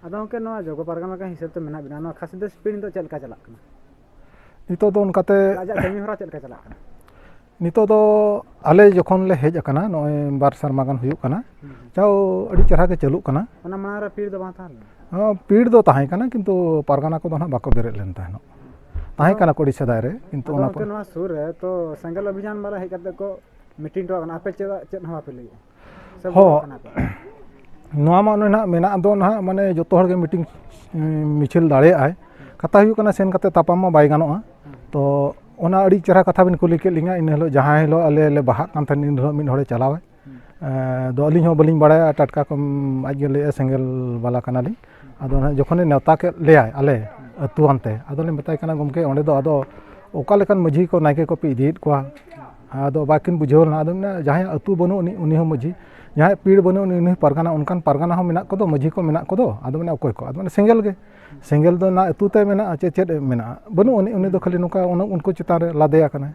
ᱟᱫᱚ ᱜᱚᱢᱠᱮ, ᱱᱚᱣᱟ ᱡᱚᱜᱚ ᱯᱟᱨᱜᱟᱱᱟ ᱞᱮᱠᱟ ᱦᱤᱥᱟᱹᱵ ᱛᱮ ᱢᱮᱱᱟᱜ ᱵᱤᱱᱟ, ᱱᱚᱣᱟ ᱠᱷᱟᱥᱤᱫᱟᱥ ᱯᱤᱲ ᱱᱤᱛᱚᱜ ᱪᱮᱫ ᱞᱮᱠᱟ ᱪᱟᱞᱟᱜ ᱠᱟᱱᱟ? ᱱᱤᱛᱚᱜ ᱫᱚ ᱚᱱᱠᱟᱛᱮ ᱟᱡᱟᱜ ᱠᱟᱹᱢᱤ ᱦᱚᱨᱟ ᱪᱮᱫ ᱞᱮᱠᱟ ᱪᱟᱞᱟᱜ ᱠᱟᱱᱟ? ᱱᱤᱛᱚᱜ ᱫᱚ ᱟᱞᱮ ᱡᱚᱠᱷᱚᱱ ᱞᱮ ᱦᱮᱡ ᱟᱠᱟᱱᱟ, ᱱᱚᱜᱼᱚᱭ ᱵᱟᱨ ᱥᱮᱨᱢᱟ ᱜᱟᱱ ᱦᱩᱭᱩᱜ ᱠᱟᱱᱟ, ᱦᱩᱸ, ᱦᱩᱸ᱾ ᱛᱟᱣ ᱟᱹᱰᱤ ᱪᱮᱦᱨᱟ ᱜᱮ ᱪᱟᱹᱞᱩᱜ ᱠᱟᱱᱟ᱾ ᱚᱱᱟ ᱢᱟᱲᱟᱝ ᱨᱮ ᱯᱤᱲ ᱫᱚ ᱵᱟᱝ ᱛᱟᱦᱮᱸ ᱞᱮᱱᱟ? ᱦᱚᱸ, ᱯᱤᱲ ᱫᱚ ᱛᱟᱦᱮᱸ ᱠᱟᱱᱟ, ᱠᱤᱱᱛᱩ ᱯᱟᱨᱜᱟᱱᱟ ᱠᱚᱫᱚ ᱱᱟᱦᱟᱜ ᱵᱟᱠᱚ ᱵᱮᱨᱮᱫ ᱞᱮᱱ ᱛᱟᱦᱮᱱᱚᱜ᱾ ᱛᱟᱦᱮᱸ ᱟᱫᱚ, ᱠᱟᱱᱟ ᱠᱚ ᱟᱹᱰᱤ ᱥᱮᱫᱟᱭ ᱨᱮ, ᱠᱤᱱᱛᱩ ᱟᱫᱚ ᱚᱱᱟ ᱜᱚᱢᱠᱮ, ᱯᱚᱨ ᱱᱚᱣᱟ ᱥᱩᱨ ᱨᱮ ᱛᱚ ᱥᱮᱸᱜᱮᱞ ᱚᱵᱷᱤᱡᱟᱱ ᱵᱟᱞᱟ ᱦᱮᱡ ᱠᱟᱛᱮ ᱠᱚ ᱢᱤᱴᱤᱝ ᱦᱚᱴᱚ ᱠᱟᱜ ᱠᱟᱱᱟ, ᱟᱯᱮ ᱪᱮᱫᱟᱜ, ᱪᱮᱫ ᱦᱚᱸ ᱵᱟᱯᱮ ᱞᱟᱹᱭᱮᱜᱼᱟ? ᱥᱮ ᱦᱚᱸ, ᱵᱚᱞᱚᱜ ᱠᱟᱱᱟ ᱯᱮ? ᱱᱚᱣᱟ ᱢᱟ ᱚᱱᱮ ᱱᱟᱦᱟᱜ ᱢᱮᱱᱟᱜ ᱫᱚ ᱱᱟᱦᱟᱜ, ᱢᱟᱱᱮ ᱡᱚᱛᱚ ᱦᱚᱲ ᱜᱮ ᱢᱤᱴᱤᱝ, ᱩᱸ, ᱢᱤᱪᱷᱤᱞ ᱫᱟᱲᱮᱭᱟᱜᱼᱟᱭ᱾ ᱠᱟᱛᱷᱟ ᱦᱩᱭᱩᱜ ᱠᱟᱱᱟ, ᱥᱮᱱ ᱠᱟᱛᱮ ᱛᱟᱯᱟᱢ ᱢᱟ ᱵᱟᱭ ᱜᱟᱱᱚᱜᱼᱟ᱾ ᱦᱩᱸ᱾ ᱛᱚ ᱚᱱᱟ ᱟᱹᱰᱤ ᱪᱮᱦᱨᱟ ᱠᱟᱛᱷᱟ ᱵᱤᱱ ᱠᱩᱞᱤ ᱠᱮᱫ ᱞᱤᱧᱟ᱾ ᱤᱱᱟᱹ ᱦᱤᱞᱳᱜ ᱡᱟᱦᱟᱸ ᱦᱤᱞᱳᱜ ᱟᱞᱮ ᱞᱮ ᱵᱟᱦᱟᱜ ᱠᱟᱱ ᱛᱟᱦᱮᱸᱫ, ᱤᱱ ᱦᱤᱞᱳᱜ ᱢᱤᱫ ᱦᱚᱲᱮ ᱪᱟᱞᱟᱣᱮᱱ᱾ ᱦᱩᱸ᱾ ᱮᱸ, ᱫᱚ ᱟᱹᱞᱤᱧ ᱦᱚᱸ ᱵᱟᱹᱞᱤᱧ ᱵᱟᱲᱟᱭᱟ, ᱴᱟᱴᱠᱟ ᱠᱚ, ᱩᱸ, ᱟᱡ ᱜᱮ ᱞᱟᱹᱭᱮᱜᱼᱟ, "ᱥᱮᱸᱜᱮᱞ ᱵᱟᱞᱟ ᱠᱟᱱᱟᱞᱤᱧ᱾" ᱦᱩᱸ᱾ ᱟᱫᱚ ᱱᱟᱦᱟᱜ ᱡᱚᱠᱷᱚᱱᱮ ᱱᱮᱣᱛᱟ ᱠᱮᱫ ᱞᱮᱭᱟᱭ ᱟᱞᱮ ᱦᱩᱸ᱾ ᱟᱹᱛᱩ ᱟᱱᱛᱮ, ᱟᱫᱚᱞᱮ ᱢᱮᱛᱟᱭ ᱠᱟᱱᱟ, "ᱜᱚᱢᱠᱮ, ᱚᱸᱰᱮ ᱫᱚ ᱟᱫᱚ ᱚᱠᱟ ᱞᱮᱠᱟᱱ ᱢᱟᱹᱡᱷᱤ ᱠᱚ, ᱱᱟᱭᱠᱮ ᱠᱚᱯᱮ ᱤᱫᱤᱭᱮᱫ ᱠᱚᱣᱟ?" ᱟᱫᱚ ᱵᱟᱹᱠᱤᱱ ᱵᱩᱡᱷᱟᱹᱣ ᱞᱮᱱᱟ᱾ ᱟᱫᱚ ᱢᱮᱱᱟ, ᱡᱟᱦᱟᱸᱭᱟᱜ ᱟᱹᱛᱩ ᱵᱟᱹᱱᱩᱜ ᱟᱹᱱᱤᱡ, ᱩᱱᱤ ᱦᱚᱸ ᱢᱟᱹᱡᱷᱤ, ᱡᱟᱦᱟᱸᱭᱟᱜ ᱯᱤᱲ ᱵᱟᱹᱱᱩᱜ ᱟᱹᱱᱤᱡ, ᱩᱱᱤ ᱦᱚᱸ ᱯᱟᱨᱜᱟᱱᱟ, ᱚᱱᱠᱟᱱ ᱯᱟᱨᱜᱟᱱᱟ ᱦᱚᱸ ᱢᱮᱱᱟᱜ ᱠᱚᱫᱚ, ᱟᱫᱚ ᱢᱮᱱᱟ, ᱚᱠᱚᱭ ᱠᱚ? ᱟᱫᱚ ᱢᱮᱱᱟ, ᱥᱮᱸᱜᱮᱞ ᱜᱮ᱾ ᱥᱮᱸᱜᱮᱞ ᱫᱚ ᱚᱱᱟ ᱟᱹᱛᱩ ᱛᱮ ᱢᱮᱱᱟᱜᱼᱟ, ᱪᱮᱫ, ᱪᱮᱫ ᱢᱮᱱᱟᱜᱼᱟ? ᱵᱟᱹᱱᱩᱜ ᱟᱹᱱᱤᱡ, ᱩᱱᱤ ᱫᱚ ᱠᱷᱟᱹᱞᱤ ᱱᱚᱝᱠᱟ ᱚᱱᱟ ᱩᱱᱠᱩ ᱪᱮᱛᱟᱱ ᱨᱮ ᱞᱟᱫᱮ ᱟᱠᱟᱱᱟᱭ᱾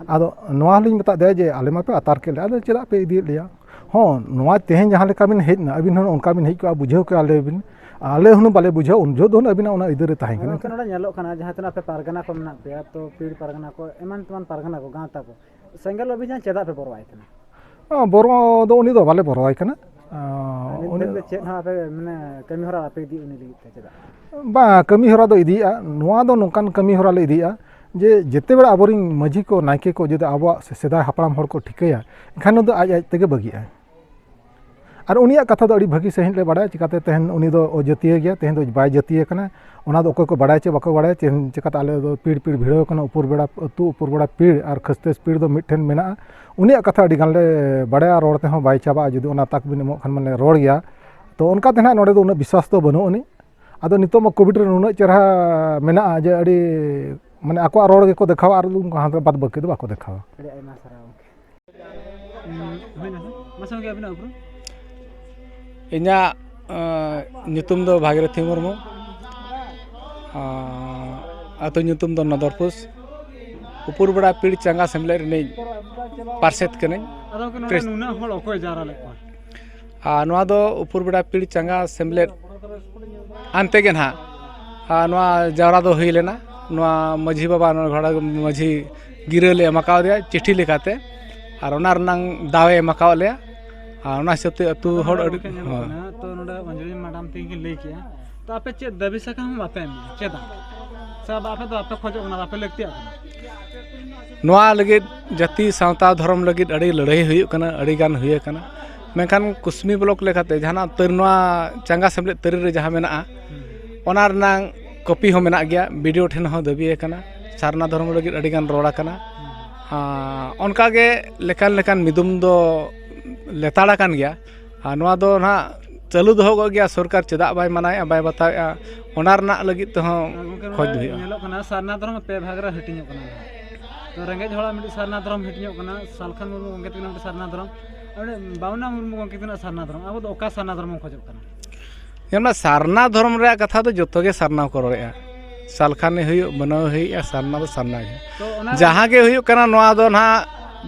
ᱟᱫᱚ ᱱᱚᱣᱟ ᱦᱚᱸᱞᱤᱧ ᱢᱮᱛᱟᱫ ᱫᱮᱭᱟ ᱡᱮ, ᱟᱞᱮ ᱢᱟᱯᱮ ᱟᱛᱟᱨ ᱠᱮᱫ ᱞᱮᱭᱟ, ᱟᱫᱚ ᱪᱮᱫᱟᱜ ᱯᱮ ᱤᱫᱤᱭᱮᱫ ᱞᱮᱭᱟ? ᱦᱚᱸ, ᱱᱚᱣᱟ ᱛᱮᱦᱮᱧ ᱡᱟᱦᱟᱸ ᱞᱮᱠᱟ ᱵᱤᱱ ᱦᱮᱡ ᱮᱱᱟ, ᱟᱹᱵᱤᱱ ᱦᱚᱸ ᱚᱱᱠᱟ ᱵᱤᱱ ᱦᱮᱡ ᱠᱚᱜᱼᱟ, ᱵᱩᱡᱷᱟᱹᱣ ᱠᱮᱭᱟ ᱞᱮ ᱵᱤᱱ᱾ ᱟᱞᱮ ᱦᱚᱸ ᱵᱟᱞᱮ ᱵᱩᱡᱷᱟᱹᱣᱟ, ᱩᱱ ᱡᱚᱦᱚᱜ ᱫᱚ ᱦᱩᱱᱟᱹᱝ ᱟᱹᱵᱤᱱᱟᱜ ᱚᱱᱟ ᱟᱹᱭᱫᱟᱹᱨ ᱨᱮ ᱛᱟᱦᱮᱸ ᱟᱫᱚ ᱠᱟᱱᱟ᱾ ᱜᱚᱢᱠᱮ, ᱱᱚᱰᱮ ᱧᱮᱞᱚᱜ ᱠᱟᱱᱟ, ᱡᱟᱦᱟᱸ ᱛᱤᱱᱟᱹᱜ ᱟᱯᱮ ᱯᱟᱨᱜᱟᱱᱟ ᱠᱚ ᱢᱮᱱᱟᱜ ᱯᱮᱭᱟ, ᱛᱚ ᱯᱤᱲ ᱯᱟᱨᱜᱟᱱᱟ ᱠᱚ, ᱮᱢᱟᱱ ᱛᱮᱢᱟᱱ ᱯᱟᱨᱜᱟᱱᱟ ᱠᱚ, ᱜᱟᱶᱛᱟ ᱠᱚ, ᱥᱮᱸᱜᱮᱞ ᱚᱵᱷᱤᱡᱟᱱ ᱪᱮᱫᱟᱜ ᱯᱮ ᱵᱚᱨᱚᱣᱟᱭ ᱠᱟᱱᱟ? ᱚ, ᱵᱚᱨᱚ ᱫᱚ ᱩᱱᱤ ᱫᱚ ᱵᱟᱞᱮ ᱵᱚᱨᱚᱣᱟᱭ ᱠᱟᱱᱟ᱾ ᱟᱨ ᱱᱤᱛ ᱩᱱᱤ ᱫᱷᱟᱹᱵᱤᱡ ᱫᱚ ᱪᱮᱫ ᱦᱚᱸ ᱟᱯᱮ, ᱢᱟᱱᱮ, ᱠᱟᱹᱢᱤ ᱦᱚᱨᱟ ᱵᱟᱯᱮ ᱤᱫᱤ ᱩᱱᱤ ᱞᱟᱹᱜᱤᱫ ᱛᱮ ᱪᱮᱫᱟᱜ? ᱵᱟᱝ, ᱠᱟᱹᱢᱤ ᱦᱚᱨᱟ ᱫᱚ ᱤᱫᱤᱭᱮᱫᱼᱟ᱾ ᱱᱚᱣᱟ ᱫᱚ ᱱᱚᱝᱠᱟᱱ ᱠᱟᱹᱢᱤ ᱦᱚᱨᱟ ᱞᱮ ᱤᱫᱤᱭᱮᱫᱼᱟ ᱡᱮ ᱡᱮᱛᱮ ᱵᱮᱲᱟ ᱟᱵᱚᱨᱮᱱ ᱢᱟᱹᱡᱷᱤ ᱠᱚ, ᱱᱟᱭᱠᱮ ᱠᱚ ᱡᱩᱫᱤ ᱟᱵᱚᱣᱟᱜ ᱥᱮ-, ᱥᱮᱫᱟᱭ ᱦᱟᱯᱲᱟᱢ ᱦᱚᱲ ᱠᱚ ᱴᱷᱤᱠᱟᱹᱭᱟ, ᱮᱱᱠᱷᱟᱱ ᱫᱚ ᱟᱡ ᱟᱡ ᱛᱮᱜᱮ ᱵᱟᱹᱜᱤᱜᱼᱟᱭ᱾ ᱟᱨ ᱩᱱᱤᱭᱟᱜ ᱠᱟᱛᱷᱟ ᱫᱚ ᱟᱹᱰᱤ ᱵᱷᱟᱹᱜᱤ ᱥᱟᱺᱦᱤᱡ ᱞᱮ ᱵᱟᱲᱟᱭᱟ, ᱪᱤᱠᱟᱹᱛᱮ ᱛᱮᱦᱮᱧ ᱩᱱᱤ ᱫᱚ ᱚᱡᱟᱹᱛᱤᱭᱟᱹ ᱜᱮᱭᱟ, ᱛᱮᱦᱮᱧ ᱫᱚ ᱵᱟᱭ ᱡᱟᱹᱛᱤᱭᱟᱹ ᱠᱟᱱᱟ᱾ ᱚᱱᱟ ᱫᱚ ᱚᱠᱚᱭ ᱠᱚ ᱵᱟᱲᱟᱭᱟ ᱪᱮ ᱵᱟᱠᱚ ᱵᱟᱲᱟᱭᱟ, ᱪᱮ ᱪᱤᱠᱟᱹᱛᱮ ᱟᱞᱮ ᱫᱚ ᱯᱤᱲ ᱯᱤᱲ ᱵᱷᱤᱲᱟᱹᱣ ᱠᱟᱱᱟ, ᱩᱯᱩᱨ ᱵᱮᱲᱟ ᱟᱹᱛᱩ, ᱩᱯᱩᱨ ᱵᱮᱲᱟ ᱯᱤᱲ ᱟᱨ ᱠᱷᱟᱹᱥᱛᱟᱹᱥ ᱯᱤᱲ ᱫᱚ ᱢᱤᱫ ᱴᱷᱮᱱ ᱢᱮᱱᱟᱜᱼᱟ᱾ ᱩᱱᱤᱭᱟᱜ ᱠᱟᱛᱷᱟ ᱟᱹᱰᱤ ᱜᱟᱱ ᱞᱮ ᱵᱟᱲᱟᱭᱟ, ᱨᱚᱲ ᱛᱮᱦᱚᱸ ᱵᱟᱭ ᱪᱟᱵᱟᱜᱼᱟ᱾ ᱡᱩᱫᱤ ᱚᱱᱟ ᱛᱟᱠ ᱵᱤᱱ ᱮᱢᱚᱜ ᱠᱷᱟᱱ, ᱢᱟᱱᱮ, ᱨᱚᱲ ᱜᱮᱭᱟ᱾ ᱛᱚ ᱚᱱᱠᱟ ᱛᱮ ᱱᱟᱦᱟᱜ ᱱᱚᱰᱮ ᱫᱚ ᱩᱱᱟᱹᱜ ᱵᱤᱥᱣᱟᱥ ᱫᱚ ᱵᱟᱹᱱᱩᱜ ᱟᱹᱱᱤᱡ᱾ ᱟᱫᱚ ᱱᱤᱛᱚᱜ ᱢᱟ ᱠᱳᱵᱷᱤᱰ ᱨᱮ ᱱᱩᱱᱟᱹᱜ ᱪᱮᱦᱨᱟ ᱢᱮᱱᱟᱜᱼᱟ ᱡᱮ ᱟᱹᱰᱤ, ᱢᱟᱱᱮ, ᱟᱠᱚᱣᱟᱜ ᱨᱚᱲ ᱜᱮᱠᱚ ᱫᱮᱠᱷᱟᱣᱟ ᱟᱨ ᱩᱱᱠᱩ ᱦᱟᱱᱛᱮ ᱵᱟᱫ ᱵᱟᱹᱠᱤ ᱫᱚ ᱵᱟᱠᱚ ᱫᱮᱠᱷᱟᱣᱟ᱾ ᱟᱹᱰᱤ ᱟᱭᱢᱟ ᱥᱟᱨᱦᱟᱣ ᱜᱚᱢᱠᱮ᱾ ᱩᱸ, ᱦᱩᱭᱱᱟ ᱥᱮ? ᱢᱟᱥᱮ ᱜᱚᱢᱠᱮ, ᱟᱹᱵᱤᱱᱟᱜ ᱩᱯᱨᱩᱢ? ᱤᱧᱟᱹᱜ, ᱟᱸ, ᱧᱩᱛᱩᱢ ᱫᱚ ᱵᱷᱟᱜᱤᱨᱚᱛᱷᱤ ᱢᱩᱨᱢᱩ᱾ ᱟᱸ, ᱟᱹᱛᱩ ᱧᱩᱛᱩᱢ ᱫᱚ ᱱᱚᱫᱚᱨᱯᱩᱥ᱾ ᱩᱯᱩᱨ ᱵᱮᱲᱟ ᱯᱤᱲ ᱪᱟᱸᱜᱟ ᱥᱮᱢᱞᱮᱫ ᱨᱤᱱᱤᱡ ᱯᱟᱨᱥᱮᱛ ᱠᱟᱹᱱᱟᱹᱧ᱾ ᱟᱫᱚ ᱜᱚᱢᱠᱮ, ᱱᱚᱰᱮ ᱠᱨᱤᱥ- ᱱᱩᱱᱟᱹᱜ ᱦᱚᱲ ᱚᱠᱚᱭ ᱡᱟᱣᱨᱟ ᱞᱮᱫ ᱠᱚᱣᱟ? ᱟᱨ ᱱᱚᱣᱟ ᱫᱚ ᱩᱯᱩᱨ ᱵᱮᱲᱟ ᱯᱤᱲ ᱪᱟᱸᱜᱟ ᱥᱮᱢᱞᱮᱫ ᱟᱱᱛᱮ ᱜᱮ ᱱᱟᱦᱟᱜ, ᱟᱨ ᱱᱚᱣᱟ ᱡᱟᱣᱨᱟ ᱫᱚ ᱦᱩᱭ ᱞᱮᱱᱟ᱾ ᱱᱚᱣᱟ ᱢᱟᱹᱡᱷᱤ ᱵᱟᱵᱟ, ᱱᱚᱣᱟ ᱜᱷᱟᱲᱟ ᱢᱟᱹᱡᱷᱤ ᱜᱤᱨᱟᱹ ᱞᱮ ᱮᱢ ᱠᱟᱣᱫᱮᱭᱟ ᱪᱤᱴᱷᱤ ᱞᱮᱠᱟᱛᱮ, ᱟᱨ ᱚᱱᱟ ᱨᱮᱱᱟᱝ ᱫᱟᱣᱮ ᱮᱢ ᱠᱟᱣᱟᱫ ᱞᱮᱭᱟ᱾ ᱟᱨ ᱚᱱᱟ ᱦᱤᱥᱟᱹᱵ ᱛᱮ ᱟᱹᱛᱩ ᱟᱫᱚ ᱦᱚᱲ ᱱᱚᱰᱮ ᱟᱹᱰᱤ, ᱜᱚᱢᱠᱮ ᱧᱮᱞᱚᱜ ᱦᱳᱭ᱾ ᱠᱟᱱᱟ, ᱛᱚ ᱱᱚᱰᱮ ᱚᱧᱡᱚᱞᱤ ᱢᱮᱰᱟᱢ ᱛᱤᱠᱤᱱ ᱠᱤᱱ ᱞᱟᱹᱭ ᱠᱮᱜᱼᱟ, ᱛᱚ ᱟᱯᱮ ᱪᱮᱫ ᱫᱟᱹᱵᱤ ᱥᱟᱠᱟᱢ ᱦᱚᱸ ᱵᱟᱯᱮ ᱮᱢ ᱞᱮᱜᱼᱟ? ᱪᱮᱫᱟᱜ? ᱥᱮ ᱟᱫᱚ ᱟᱯᱮ ᱫᱚ ᱵᱟᱯᱮ ᱠᱷᱚᱡᱚᱜ ᱠᱟᱱᱟ, ᱵᱟᱯᱮ ᱞᱟᱹᱠᱛᱤᱭᱟᱜ ᱠᱟᱱᱟ? ᱱᱚᱣᱟ ᱞᱟᱹᱜᱤᱫ ᱡᱟᱹᱛᱤ, ᱥᱟᱶᱛᱟ, ᱫᱷᱚᱨᱚᱢ ᱞᱟᱹᱜᱤᱫ ᱟᱹᱰᱤ ᱞᱟᱹᱲᱦᱟᱹᱭ ᱦᱩᱭᱩᱜ ᱠᱟᱱᱟ, ᱟᱹᱰᱤ ᱜᱟᱱ ᱦᱩᱭ ᱟᱠᱟᱱᱟ᱾ ᱢᱮᱱᱠᱷᱟᱱ ᱠᱩᱥᱢᱤ ᱵᱞᱚᱠ ᱞᱮᱠᱟᱛᱮ ᱡᱟᱦᱟᱱᱟᱜ ᱛᱟᱹᱨ-, ᱱᱚᱣᱟ ᱪᱟᱸᱜᱟ ᱥᱮᱢᱞᱮᱫ ᱛᱟᱹᱨᱤ ᱨᱮ ᱡᱟᱦᱟᱸ ᱢᱮᱱᱟᱜᱼᱟ, ᱦᱩᱸ᱾ ᱚᱱᱟ ᱨᱮᱱᱟᱝ ᱠᱚᱯᱤ ᱦᱚᱸ ᱢᱮᱱᱟᱜ ᱜᱮᱭᱟ, ᱵᱤ ᱰᱤ ᱳ ᱴᱷᱮᱱ ᱦᱚᱸ ᱫᱟᱹᱵᱤ ᱟᱠᱟᱱᱟ, ᱥᱟᱨᱱᱟ ᱫᱷᱚᱨᱚᱢ ᱞᱟᱹᱜᱤᱫ ᱟᱹᱰᱤ ᱜᱟᱱ ᱨᱚᱲ ᱟᱠᱟᱱᱟ᱾ ᱦᱩᱸ᱾ ᱟᱨ ᱚᱱᱠᱟ ᱜᱮ ᱞᱮᱠᱟᱱ ᱞᱮᱠᱟᱱ ᱢᱤᱫᱩᱢ ᱫᱚ ᱞᱮᱛᱟᱲ ᱟᱠᱟᱱ ᱜᱮᱭᱟ᱾ ᱟᱨ ᱱᱚᱣᱟ ᱫᱚ ᱱᱟᱦᱟᱜ ᱪᱟᱹᱞᱩ ᱫᱚᱦᱚ ᱠᱚᱜ ᱜᱮᱭᱟ, ᱥᱚᱨᱠᱟᱨ ᱪᱮᱫᱟᱜ ᱵᱟᱭ ᱢᱟᱱᱟᱣᱮᱫᱼᱟ, ᱵᱟᱭ ᱵᱟᱛᱟᱣᱮᱫᱼᱟ, ᱚᱱᱟ ᱨᱮᱱᱟᱜ ᱞᱟᱹᱜᱤᱫ ᱛᱮᱦᱚᱸ ᱟᱨ ᱜᱚᱢᱠᱮ, ᱠᱷᱚᱡᱽ ᱫᱚ ᱱᱚᱰᱮ ᱦᱩᱭᱩᱜᱼᱟ᱾ ᱧᱮᱞᱚᱜ ᱠᱟᱱᱟ, ᱥᱟᱨᱱᱟ ᱫᱷᱚᱨᱚᱢ ᱯᱮ ᱵᱷᱟᱜᱽ ᱨᱮ ᱦᱟᱹᱴᱤᱧᱚᱜ ᱠᱟᱱᱟ᱾ ᱨᱮᱸᱜᱮᱡ ᱦᱚᱲᱟᱜ ᱢᱤᱫᱴᱤᱡ ᱥᱟᱨᱱᱟ ᱫᱷᱚᱨᱚᱢ ᱦᱟᱹᱴᱤᱧᱚᱜ ᱠᱟᱱᱟ, ᱥᱟᱞᱠᱷᱟᱱ ᱢᱩᱨᱢᱩ ᱜᱚᱢᱠᱮ ᱛᱟᱹᱠᱤᱱᱟᱜ ᱢᱤᱫᱴᱤᱡ ᱥᱟᱨᱱᱟ ᱫᱷᱚᱨᱚᱢ, ᱟᱨ ᱢᱤᱫᱴᱤᱡ ᱵᱟᱢᱩᱱᱟ ᱢᱩᱨᱢᱩ ᱜᱚᱢᱠᱮ ᱛᱟᱹᱠᱤᱱᱟᱜ ᱥᱟᱨᱱᱟ ᱫᱷᱚᱨᱚᱢ᱾ ᱟᱵᱚ ᱫᱚ ᱚᱠᱟ ᱥᱟᱨᱱᱟ ᱫᱷᱚᱨᱚᱢ ᱵᱚᱱ ᱠᱷᱚᱡᱚᱜ ᱠᱟᱱᱟ? ᱧᱮᱞ ᱢᱮ, ᱥᱟᱨᱱᱟ ᱫᱷᱚᱨᱚᱢ ᱨᱮᱭᱟᱜ ᱠᱟᱛᱷᱟ ᱫᱚ ᱡᱚᱛᱚ ᱜᱮ ᱥᱟᱨᱱᱟ ᱠᱚ ᱨᱚᱲᱮᱫᱼᱟ᱾ ᱥᱟᱞᱠᱷᱟᱱᱤ ᱦᱩᱭᱩᱜ, ᱵᱟᱱᱟᱣ ᱦᱩᱭᱩᱜᱼᱟ, ᱥᱟᱨᱱᱟ ᱫᱚ ᱥᱟᱨᱱᱟ ᱜᱮ᱾ ᱛᱚ ᱚᱱᱟ ᱡᱟᱦᱟᱸ ᱜᱮ ᱦᱩᱭᱩᱜ ᱠᱟᱱᱟ, ᱱᱚᱣᱟ ᱫᱚ ᱱᱟᱦᱟᱜ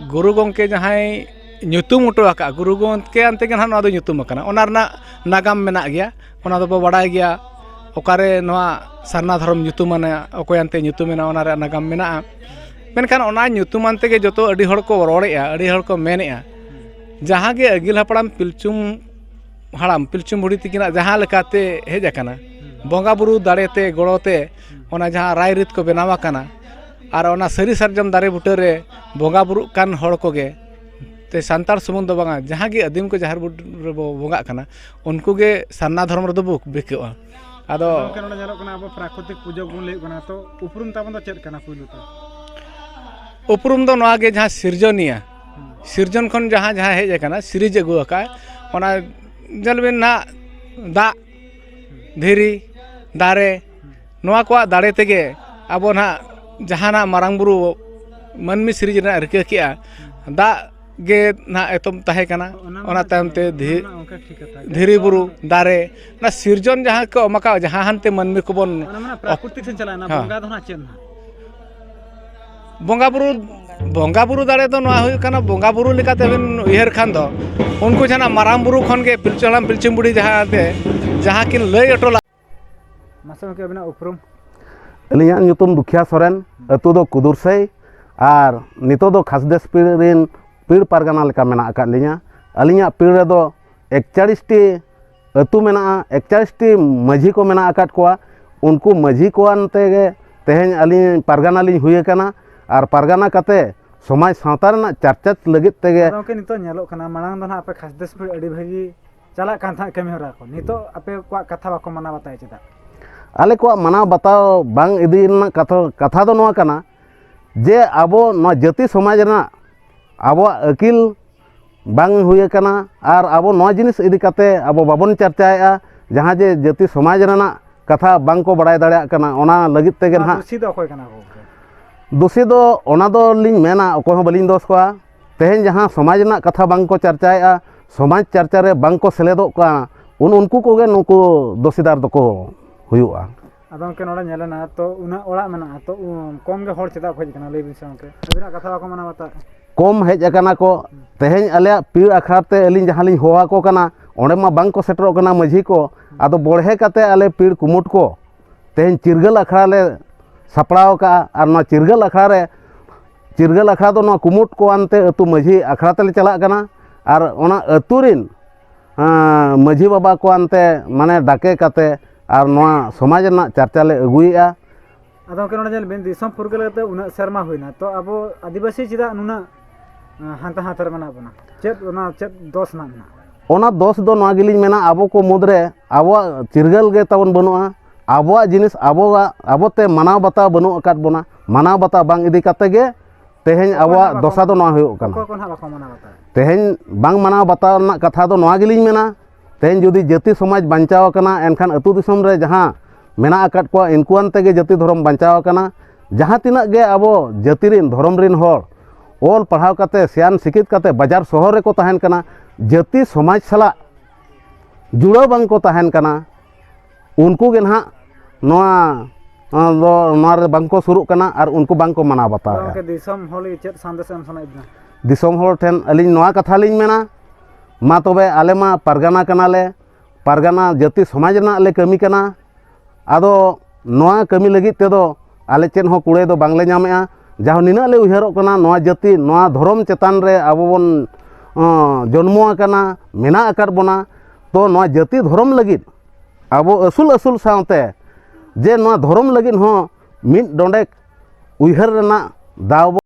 ᱜᱩᱨᱩ ᱜᱚᱢᱠᱮ ᱡᱟᱦᱟᱸᱭ ᱧᱩᱛᱩᱢ ᱦᱚᱴᱚ ᱟᱠᱟᱫᱼᱟ, ᱜᱩᱨᱩ ᱜᱚᱢᱠᱮ ᱟᱱᱛᱮ ᱜᱮ ᱱᱟᱦᱟᱜ ᱱᱚᱣᱟ ᱫᱚ ᱧᱩᱛᱩᱢ ᱟᱠᱟᱱᱟ᱾ ᱚᱱᱟ ᱨᱮᱱᱟᱜ ᱱᱟᱜᱟᱢ ᱢᱮᱱᱟᱜ ᱜᱮᱭᱟ, ᱚᱱᱟ ᱫᱚᱵᱚ ᱵᱟᱲᱟᱭ ᱜᱮᱭᱟ᱾ ᱚᱠᱟᱨᱮ ᱱᱚᱣᱟ ᱥᱟᱨᱱᱟ ᱫᱷᱚᱨᱚᱢ ᱧᱩᱛᱩᱢ ᱟᱱᱟ, ᱚᱠᱚᱭ ᱟᱱᱛᱮ ᱧᱩᱛᱩᱢ ᱮᱱᱟ, ᱚᱱᱟ ᱨᱮᱭᱟᱜ ᱱᱟᱜᱟᱢ ᱢᱮᱱᱟᱜᱼᱟ᱾ ᱢᱮᱱᱠᱷᱟᱱ ᱚᱱᱟ ᱧᱩᱛᱩᱢ ᱟᱱᱛᱮ ᱜᱮ ᱡᱚᱛᱚ ᱟᱹᱰᱤ ᱦᱚᱲ ᱠᱚ ᱨᱚᱲᱮᱫᱼᱟ, ᱟᱹᱰᱤ ᱦᱚᱲ ᱠᱚ ᱢᱮᱱᱮᱫᱼᱟ, ᱡᱟᱦᱟᱸ ᱜᱮ ᱟᱹᱜᱤᱞ ᱦᱟᱯᱲᱟᱢ ᱯᱤᱞᱪᱩ ᱦᱟᱲᱟᱢ ᱯᱤᱞᱪᱩ ᱵᱩᱲᱦᱤ ᱛᱤᱠᱤᱱᱟᱜ ᱡᱟᱦᱟᱸ ᱞᱮᱠᱟᱛᱮ ᱦᱮᱡ ᱟᱠᱟᱱᱟ, ᱵᱚᱸᱜᱟ ᱵᱩᱨᱩ ᱫᱟᱲᱮ ᱛᱮ, ᱜᱚᱲᱚ ᱛᱮ, ᱚᱱᱟ ᱡᱟᱦᱟᱸ ᱨᱟᱭ ᱨᱤᱛ ᱠᱚ ᱵᱮᱱᱟᱣ ᱟᱠᱟᱱᱟ, ᱟᱨ ᱚᱱᱟ ᱥᱟᱹᱨᱤ ᱥᱟᱨᱡᱚᱢ ᱫᱟᱨᱮ ᱵᱩᱴᱟᱹ ᱨᱮ ᱵᱚᱸᱜᱟ ᱵᱩᱨᱩᱜ ᱠᱟᱱ ᱦᱚᱲ ᱠᱚᱜᱮ, ᱛᱮ ᱥᱟᱱᱛᱟᱲ ᱥᱩᱢᱩᱝ ᱫᱚ ᱵᱟᱝᱟ, ᱡᱟᱦᱟᱸ ᱜᱮ ᱟᱹᱫᱤᱢ ᱠᱚ ᱡᱟᱦᱮᱨ ᱵᱩᱴ ᱨᱮᱵᱚ ᱵᱚᱸᱜᱟᱜ ᱠᱟᱱᱟ, ᱩᱱᱠᱩ ᱜᱮ ᱥᱟᱨᱱᱟ ᱫᱷᱚᱨᱚᱢ ᱨᱮᱫᱚ ᱵᱚ ᱵᱤᱠᱟᱹᱜᱼᱟ᱾ ᱟᱫᱚ ᱜᱚᱢᱠᱮ, ᱱᱚᱰᱮ ᱧᱮᱞᱚᱜ ᱠᱟᱱᱟ, ᱟᱵᱚ ᱯᱨᱟᱠᱨᱤᱛᱤᱠ ᱯᱩᱡᱟᱹ ᱵᱚᱱ ᱞᱟᱹᱭᱮᱫ ᱠᱟᱱᱟ, ᱛᱚ ᱩᱯᱨᱩᱢ ᱛᱟᱵᱚᱱ ᱫᱚ ᱪᱮᱫ ᱠᱟᱱᱟ ᱯᱩᱭᱞᱩ ᱛᱮ? ᱩᱯᱨᱩᱢ ᱫᱚ ᱱᱚᱣᱟ ᱜᱮ, ᱡᱟᱦᱟᱸ ᱥᱤᱨᱡᱚᱱᱤᱭᱟᱹ, ᱥᱤᱨᱡᱚᱱ ᱠᱷᱚᱱ ᱡᱟᱦᱟᱸ, ᱡᱟᱦᱟᱸ ᱦᱮᱡ ᱟᱠᱟᱱᱟ, ᱥᱤᱨᱤᱡᱽ ᱟᱹᱜᱩ ᱟᱠᱟᱫ, ᱚᱱᱟ ᱧᱮᱞ ᱵᱤᱱ ᱱᱟᱦᱟᱜ, ᱫᱟᱜ, ᱫᱷᱤᱨᱤ, ᱫᱟᱨᱮ, ᱱᱚᱣᱟ ᱠᱚᱣᱟᱜ ᱫᱟᱲᱮ ᱛᱮᱜᱮ ᱟᱵᱚ ᱱᱟᱦᱟᱜ ᱡᱟᱦᱟᱱᱟᱜ ᱢᱟᱨᱟᱝ ᱵᱩᱨᱩ ᱢᱟᱹᱱᱢᱤ ᱥᱤᱨᱤᱡᱽ ᱨᱮᱱᱟᱜ ᱨᱤᱠᱟᱹ ᱠᱮᱜᱼᱟ, ᱫᱟᱜ ᱜᱮ ᱱᱟᱦᱟᱜ ᱮᱛᱚᱢ ᱛᱟᱦᱮᱸ ᱠᱟᱱᱟ᱾ ᱚᱱᱟ ᱚᱱᱟ ᱢᱟ ᱛᱟᱭᱚᱢ ᱴᱷᱤᱠ, ᱛᱮ ᱚᱱᱟ ᱫᱷᱤ-, ᱢᱟ ᱚᱱᱠᱟ ᱴᱷᱤᱠ ᱠᱟᱛᱷᱟ ᱜᱮ᱾ ᱫᱷᱤᱨᱤ ᱛᱚ ᱵᱩᱨᱩ, ᱫᱟᱨᱮ, ᱚᱱᱟ ᱥᱤᱨᱡᱚᱱ ᱡᱟᱦᱟᱸ ᱠᱚ ᱮᱢ ᱟᱠᱟᱫ, ᱡᱟᱦᱟᱸ ᱦᱟᱱᱛᱮ ᱢᱟᱹᱱᱢᱤ ᱠᱚᱵᱚᱱ ᱚᱱᱟ ᱢᱟ ᱯᱨᱟᱠᱨᱤᱛᱤᱠ ᱥᱮᱫ ᱪᱟᱞᱟᱣᱮᱱᱟ, ᱦᱮᱸ᱾ ᱵᱚᱸᱜᱟ ᱫᱚ ᱱᱟᱦᱟᱜ ᱪᱮᱫ ᱱᱟᱦᱟᱜ? ᱵᱚᱸᱜᱟ ᱵᱩᱨᱩ, ᱵᱚᱸᱜᱟ ᱵᱩᱨᱩ ᱫᱟᱲᱮ ᱫᱚ ᱱᱚᱣᱟ ᱦᱩᱭᱩᱜ ᱠᱟᱱᱟ, ᱵᱚᱸᱜᱟ ᱵᱩᱨᱩ ᱞᱮᱠᱟᱛᱮ ᱵᱤᱱ ᱩᱭᱦᱟᱹᱨ ᱠᱷᱟᱱ ᱫᱚ, ᱩᱱᱠᱩ ᱡᱟᱦᱟᱱᱟᱜ ᱢᱟᱨᱟᱝ ᱵᱩᱨᱩ ᱠᱷᱚᱱ ᱜᱮ ᱯᱤᱞᱪᱩ ᱦᱟᱲᱟᱢ ᱯᱤᱞᱪᱩ ᱵᱩᱲᱦᱤ ᱡᱟᱦᱟᱸ ᱛᱮ, ᱡᱟᱦᱟᱸ ᱠᱤᱱ ᱞᱟᱹᱭ ᱦᱚᱴᱚ ᱞᱮᱫ᱾ ᱢᱟᱥᱮ ᱜᱚᱢᱠᱮ, ᱟᱹᱵᱤᱱᱟᱜ ᱩᱯᱨᱩᱢ? ᱟᱹᱞᱤᱧᱟᱜ ᱧᱩᱛᱩᱢ ᱫᱩᱠᱷᱤᱭᱟ ᱥᱚᱨᱮᱱ, ᱟᱹᱛᱩ ᱫᱚ ᱠᱩᱫᱩᱨᱥᱟᱹᱭ, ᱟᱨ ᱱᱤᱛᱚᱜ ᱫᱚ ᱠᱷᱟᱥᱫᱮᱥ ᱯᱤᱲ ᱨᱤᱱ ᱯᱤᱲ ᱯᱟᱨᱜᱟᱱᱟ ᱞᱮᱠᱟ ᱢᱮᱱᱟᱜ ᱟᱠᱟᱫ ᱞᱤᱧᱟ᱾ ᱟᱹᱞᱤᱧᱟᱜ ᱯᱤᱲ ᱨᱮᱫᱚ ᱮᱠᱪᱟᱲᱤᱥ ᱴᱤ ᱟᱹᱛᱩ ᱢᱮᱱᱟᱜᱼᱟ, ᱮᱠᱪᱟᱲᱤᱥ ᱴᱤ ᱢᱟᱹᱡᱷᱤ ᱠᱚ ᱢᱮᱱᱟᱜ ᱟᱠᱟᱫ ᱠᱚᱣᱟ᱾ ᱩᱱᱠᱩ ᱢᱟᱹᱡᱷᱤ ᱠᱚ ᱟᱱᱛᱮ ᱜᱮ ᱛᱮᱦᱮᱧ ᱟᱹᱞᱤᱧ ᱯᱟᱨᱜᱟᱱᱟ ᱞᱤᱧ ᱦᱩᱭ ᱟᱠᱟᱱᱟ᱾ ᱟᱨ ᱯᱟᱨᱜᱟᱱᱟ ᱠᱟᱛᱮ ᱥᱚᱢᱟᱡᱽ ᱥᱟᱶᱛᱟ ᱨᱮᱱᱟᱜ ᱪᱟᱨᱪᱟ ᱞᱟᱹᱜᱤᱫ ᱛᱮᱜᱮ᱾ ᱟᱫᱚ ᱜᱚᱢᱠᱮ, ᱱᱤᱛᱚᱜ ᱧᱮᱞᱚᱜ ᱠᱟᱱᱟ, ᱢᱟᱲᱟᱝ ᱫᱚ ᱱᱟᱦᱟᱜ ᱟᱯᱮ ᱠᱷᱟᱥᱫᱮᱥ ᱯᱤᱲ ᱟᱹᱰᱤ ᱵᱷᱟᱹᱜᱤ ᱪᱟᱞᱟᱜ ᱠᱟᱱ ᱛᱟᱦᱮᱸᱫ ᱠᱟᱹᱢᱤ ᱦᱚᱨᱟ ᱠᱚ, ᱱᱤᱛᱚᱜ ᱟᱯᱮ ᱠᱚᱣᱟᱜ ᱠᱟᱛᱷᱟ ᱵᱟᱠᱚ ᱢᱟᱱᱟᱣ ᱵᱟᱛᱟᱭᱟ ᱪᱮᱫᱟᱜ? ᱟᱞᱮ ᱠᱚᱣᱟᱜ ᱢᱟᱱᱟᱣ ᱵᱟᱛᱟᱣ ᱵᱟᱝ ᱤᱫᱤ ᱨᱮᱱᱟᱜ ᱠᱟᱛᱷᱟ, ᱠᱟᱛᱷᱟ ᱫᱚ ᱱᱚᱣᱟ ᱠᱟᱱᱟ ᱡᱮ ᱟᱵᱚ ᱱᱚᱣᱟ ᱡᱟᱹᱛᱤ ᱥᱚᱢᱟᱡᱽ ᱨᱮᱱᱟᱜ ᱟᱵᱚᱣᱟᱜ ᱟᱹᱠᱤᱞ ᱵᱟᱝ ᱦᱩᱭ ᱟᱠᱟᱱᱟ, ᱟᱨ ᱟᱵᱚ ᱱᱚᱣᱟ ᱡᱤᱱᱤᱥ ᱤᱫᱤ ᱠᱟᱛᱮ ᱟᱵᱚ ᱵᱟᱵᱚᱱ ᱪᱟᱨᱪᱟᱭᱮᱫᱼᱟ, ᱡᱟᱦᱟᱸ ᱡᱮ ᱡᱟᱹᱛᱤ ᱥᱚᱢᱟᱡᱽ ᱨᱮᱱᱟᱜ ᱠᱟᱛᱷᱟ ᱵᱟᱝ ᱠᱚ ᱵᱟᱲᱟᱭ ᱫᱟᱲᱮᱭᱟᱜ ᱠᱟᱱᱟ, ᱚᱱᱟ ᱞᱟᱹᱜᱤᱫ ᱛᱮᱜᱮ ᱱᱚᱣᱟ ᱱᱟᱦᱟᱜ᱾ ᱫᱩᱥᱤ ᱫᱚ ᱚᱠᱚᱭ ᱠᱟᱱᱟ ᱠᱚ ᱜᱚᱢᱠᱮ? ᱫᱳᱥᱤ ᱫᱚ ᱚᱱᱟ ᱫᱚ ᱞᱤᱧ ᱢᱮᱱᱟ, ᱚᱠᱚᱭ ᱦᱚᱸ ᱵᱟᱹᱞᱤᱧ ᱫᱳᱥ ᱠᱚᱣᱟ᱾ ᱛᱮᱦᱮᱧ ᱡᱟᱦᱟᱸ ᱥᱚᱢᱟᱡᱽ ᱨᱮᱱᱟᱜ ᱠᱟᱛᱷᱟ ᱵᱟᱝ ᱠᱚ ᱪᱟᱨᱪᱟᱭᱮᱫᱼᱟ, ᱥᱚᱢᱟᱡᱽ ᱪᱟᱨᱪᱟ ᱨᱮ ᱵᱟᱝ ᱠᱚ ᱥᱮᱞᱮᱫᱚᱜ ᱠᱟᱱᱟ, ᱩᱱ ᱩᱱᱠᱩ ᱠᱚᱜᱮ ᱱᱩᱠᱩ ᱫᱳᱥᱤᱫᱟᱨ ᱫᱚᱠᱚ ᱦᱩᱭᱩᱜᱼᱟ᱾ ᱟᱫᱚ ᱜᱚᱢᱠᱮ, ᱱᱚᱰᱮ ᱧᱮᱞᱮᱱᱟ ᱛᱚ, ᱩᱱᱟᱹᱜ ᱚᱲᱟᱜ ᱢᱮᱱᱟᱜᱼᱟ ᱛᱚ, ᱩ-, ᱠᱚᱢ ᱜᱮ ᱦᱚᱲ ᱪᱮᱫᱟᱜ ᱠᱚ ᱦᱮᱡ ᱟᱠᱟᱱᱟ? ᱞᱟᱹᱭ ᱵᱤᱱ ᱥᱮ ᱜᱚᱢᱠᱮ, ᱟᱹᱵᱤᱱᱟᱜ ᱠᱟᱛᱷᱟ ᱵᱟᱠᱚ ᱢᱟᱱᱟᱣ ᱵᱟᱛᱟᱣ? ᱠᱚᱢ ᱦᱮᱡ ᱟᱠᱟᱱᱟ ᱠᱚ᱾ ᱛᱮᱦᱮᱧ ᱟᱞᱮᱭᱟᱜ ᱯᱤᱲ ᱟᱠᱷᱲᱟ ᱛᱮ ᱟᱹᱞᱤᱧ ᱡᱟᱦᱟᱸ ᱞᱤᱧ ᱦᱚᱦᱚ ᱟᱠᱚ ᱠᱟᱱᱟ, ᱚᱸᱰᱮ ᱢᱟ ᱵᱟᱝ ᱠᱚ ᱥᱮᱴᱮᱨᱚᱜ ᱠᱟᱱᱟ ᱢᱟᱹᱡᱷᱤ ᱠᱚ᱾ ᱟᱫᱚ ᱵᱚᱲᱦᱮ ᱠᱟᱛᱮ ᱟᱞᱮ ᱯᱤᱲ ᱠᱩᱢᱩᱴ ᱠᱚ ᱛᱮᱦᱮᱧ ᱪᱤᱨᱜᱟᱹᱞ ᱟᱠᱷᱲᱟ ᱞᱮ ᱥᱟᱯᱲᱟᱣ ᱟᱠᱟᱫᱼᱟ, ᱟᱨ ᱱᱚᱣᱟ ᱪᱤᱨᱜᱟᱹᱞ ᱟᱠᱷᱲᱟ ᱨᱮ, ᱪᱤᱨᱜᱟᱹᱞ ᱟᱠᱷᱲᱟ ᱫᱚ ᱱᱚᱣᱟ ᱠᱩᱢᱩᱴ ᱠᱚ ᱟᱱᱛᱮ ᱟᱹᱛᱩ ᱢᱟᱹᱡᱷᱤ ᱟᱠᱷᱲᱟ ᱛᱮᱞᱮ ᱪᱟᱞᱟᱜ ᱠᱟᱱᱟ᱾ ᱟᱨ ᱚᱱᱟ ᱟᱹᱛᱩ ᱨᱤᱱ, ᱟᱸ, ᱢᱟᱹᱡᱷᱤ ᱵᱟᱵᱟ ᱠᱚ ᱟᱱᱛᱮ, ᱢᱟᱱᱮ, ᱰᱟᱠᱮ ᱠᱟᱛᱮ ᱟᱨ ᱱᱚᱣᱟ ᱥᱚᱢᱟᱡᱽ ᱨᱮᱱᱟᱜ ᱪᱟᱨᱪᱟ ᱞᱮ ᱟᱹᱜᱩᱭᱮᱫᱼᱟ᱾ ᱟᱫᱚ ᱜᱚᱢᱠᱮ, ᱱᱚᱰᱮ ᱧᱮᱞ ᱵᱤᱱ, ᱫᱤᱥᱚᱢ ᱯᱷᱩᱨᱜᱟᱹᱞ ᱠᱟᱛᱮ ᱩᱱᱟᱹᱜ ᱥᱮᱨᱢᱟ ᱦᱩᱭᱱᱟ, ᱛᱚ ᱟᱵᱚ ᱟᱹᱫᱤᱵᱟᱹᱥᱤ ᱪᱮᱫᱟᱜ ᱱᱩᱱᱟᱹᱜ, ᱟᱸ, ᱦᱟᱱᱛᱮ ᱦᱟᱱᱛᱮ ᱨᱮ ᱢᱮᱱᱟᱜ ᱵᱚᱱᱟ? ᱪᱮᱫ ᱚᱱᱟ, ᱪᱮᱫ ᱫᱚᱥ ᱨᱮᱱᱟᱜ ᱢᱮᱱᱟᱜᱼᱟ? ᱚᱱᱟ ᱫᱚᱥ ᱫᱚ ᱱᱚᱣᱟ ᱜᱮᱞᱤᱧ ᱢᱮᱱᱟ, ᱟᱵᱚ ᱠᱚ ᱢᱩᱫᱽᱨᱮ ᱟᱵᱚᱣᱟᱜ ᱪᱤᱨᱜᱟᱹᱞ ᱜᱮ ᱛᱟᱵᱚᱱ ᱵᱟᱹᱱᱩᱜᱼᱟ᱾ ᱟᱵᱚᱣᱟᱜ ᱡᱤᱱᱤᱥ ᱟᱵᱚᱣᱟᱜ, ᱟᱵᱚᱛᱮ ᱢᱟᱱᱟᱣ ᱵᱟᱛᱟᱣ ᱵᱟᱹᱱᱩᱜ ᱟᱠᱟᱫ ᱵᱚᱱᱟ, ᱢᱟᱱᱟᱣ ᱵᱟᱛᱟᱣ ᱵᱟᱝ ᱤᱫᱤ ᱠᱟᱛᱮ ᱜᱮ ᱛᱮᱦᱮᱧ ᱚᱠᱚᱭ ᱟᱵᱚᱣᱟᱜ ᱱᱟᱦᱟᱜ ᱵᱟᱠᱚ ᱫᱚᱥᱟ ᱫᱚ ᱢᱟᱱᱟᱣ-, ᱱᱚᱣᱟ ᱦᱩᱭᱩᱜ ᱠᱟᱱᱟ᱾ ᱚᱠᱚᱭ ᱠᱚ ᱱᱟᱦᱟᱜ ᱵᱟᱠᱚ ᱢᱟᱱᱟᱣ ᱵᱟᱛᱟᱣᱟ? ᱛᱮᱦᱮᱧ ᱵᱟᱝ ᱢᱟᱱᱟᱣ ᱵᱟᱛᱟᱣ ᱨᱮᱱᱟᱜ ᱠᱟᱛᱷᱟ ᱫᱚ ᱱᱚᱣᱟ ᱜᱮᱞᱤᱧ ᱢᱮᱱᱟ, ᱛᱮᱦᱮᱧ ᱡᱩᱫᱤ ᱡᱟᱹᱛᱤ ᱥᱚᱢᱟᱡᱽ ᱵᱟᱧᱪᱟᱣ ᱟᱠᱟᱱᱟ, ᱮᱱᱠᱷᱟᱱ ᱟᱹᱛᱩ ᱫᱤᱥᱚᱢ ᱨᱮ ᱡᱟᱦᱟᱸ ᱢᱮᱱᱟᱜ ᱟᱠᱟᱫ ᱠᱚᱣᱟ, ᱤᱱᱠᱩᱣᱟᱱ ᱛᱮᱜᱮ ᱡᱟᱹᱛᱤ ᱫᱷᱚᱨᱚᱢ ᱵᱟᱧᱪᱟᱣ ᱟᱠᱟᱱᱟ᱾ ᱡᱟᱦᱟᱸ ᱛᱤᱱᱟᱹᱜ ᱜᱮ ᱟᱵᱚ ᱡᱟᱹᱛᱤ ᱨᱤᱱ, ᱫᱷᱚᱨᱚᱢ ᱨᱤᱱ ᱦᱚᱲ ᱚᱞ ᱯᱟᱲᱦᱟᱣ ᱠᱟᱛᱮ, ᱥᱮᱭᱟᱱ ᱥᱤᱠᱷᱤᱛ ᱠᱟᱛᱮ ᱵᱟᱡᱟᱨ ᱥᱚᱦᱚᱨ ᱨᱮᱠᱚ ᱛᱟᱦᱮᱱ ᱠᱟᱱᱟ, ᱡᱟᱹᱛᱤ ᱥᱚᱢᱟᱡᱽ ᱥᱟᱞᱟᱜ ᱡᱩᱲᱟᱹᱣ ᱵᱟᱝ ᱠᱚ ᱛᱟᱦᱮᱱ ᱠᱟᱱᱟ, ᱩᱱᱠᱩ ᱜᱮ ᱱᱟᱦᱟᱜ ᱱᱚᱣᱟ, ᱟᱸ, ᱫᱚ, ᱱᱚᱣᱟ ᱨᱮ ᱵᱟᱝ ᱠᱚ ᱥᱩᱨᱩᱜ ᱠᱟᱱᱟ ᱟᱨ ᱩᱱᱠᱩ ᱵᱟᱝ ᱠᱚ ᱢᱟᱱᱟᱣ ᱵᱟᱛᱟᱣᱮᱫᱼᱟ᱾ ᱜᱚᱢᱠᱮ, ᱫᱤᱥᱚᱢ ᱦᱚᱲ ᱞᱟᱹᱜᱤᱫ ᱪᱮᱫ ᱥᱟᱸᱫᱮᱥ ᱮᱢ ᱥᱟᱱᱟᱭᱮᱫ ᱵᱮᱱᱟ? ᱫᱤᱥᱚᱢ ᱦᱚᱲ ᱴᱷᱮᱱ ᱟᱹᱞᱤᱧ ᱱᱚᱣᱟ ᱠᱟᱛᱷᱟ ᱞᱤᱧ ᱢᱮᱱᱟ, ᱢᱟ ᱛᱚᱵᱮ ᱟᱞᱮ ᱢᱟ ᱯᱟᱨᱜᱟᱱᱟ ᱠᱟᱱᱟᱞᱮ, ᱯᱟᱨᱜᱟᱱᱟ ᱡᱟᱹᱛᱤ ᱥᱚᱢᱟᱡᱽ ᱨᱮᱱᱟᱜ ᱞᱮ ᱠᱟᱹᱢᱤ ᱠᱟᱱᱟ᱾ ᱟᱫᱚ ᱱᱚᱣᱟ ᱠᱟᱹᱢᱤ ᱞᱟᱹᱜᱤᱫ ᱛᱮᱫᱚ ᱟᱞᱮ ᱪᱮᱫ ᱦᱚᱸ ᱠᱩᱲᱟᱹᱭ ᱫᱚ ᱵᱟᱝᱞᱮ ᱧᱟᱢᱮᱜᱼᱟ᱾ ᱡᱟᱦᱟᱸ ᱱᱤᱱᱟᱹᱜ ᱞᱮ ᱩᱭᱦᱟᱹᱨᱚᱜ ᱠᱟᱱᱟ, ᱱᱚᱣᱟ ᱡᱟᱹᱛᱤ, ᱱᱚᱣᱟ ᱫᱷᱚᱨᱚᱢ ᱪᱮᱛᱟᱱ ᱨᱮ ᱟᱵᱚ ᱵᱚᱱ, ᱚᱸ, ᱡᱚᱱᱢᱚ ᱟᱠᱟᱱᱟ, ᱢᱮᱱᱟᱜ ᱟᱠᱟᱫ ᱵᱚᱱᱟ, ᱛᱚ ᱱᱚᱣᱟ ᱡᱟᱹᱛᱤ ᱫᱷᱚᱨᱚᱢ ᱞᱟᱹᱜᱤᱫ ᱟᱵᱚ ᱟᱹᱥᱩᱞ ᱟᱹᱥᱩᱞ ᱥᱟᱶᱛᱮ ᱡᱮ ᱱᱚᱣᱟ ᱫᱷᱚᱨᱚᱢ ᱞᱟᱹᱜᱤᱫ ᱦᱚᱸ ᱢᱤᱫ ᱰᱚᱸᱰᱮᱠ ᱩᱭᱦᱟᱹᱨ ᱨᱮᱱᱟᱜ ᱫᱟᱣ ᱵᱚ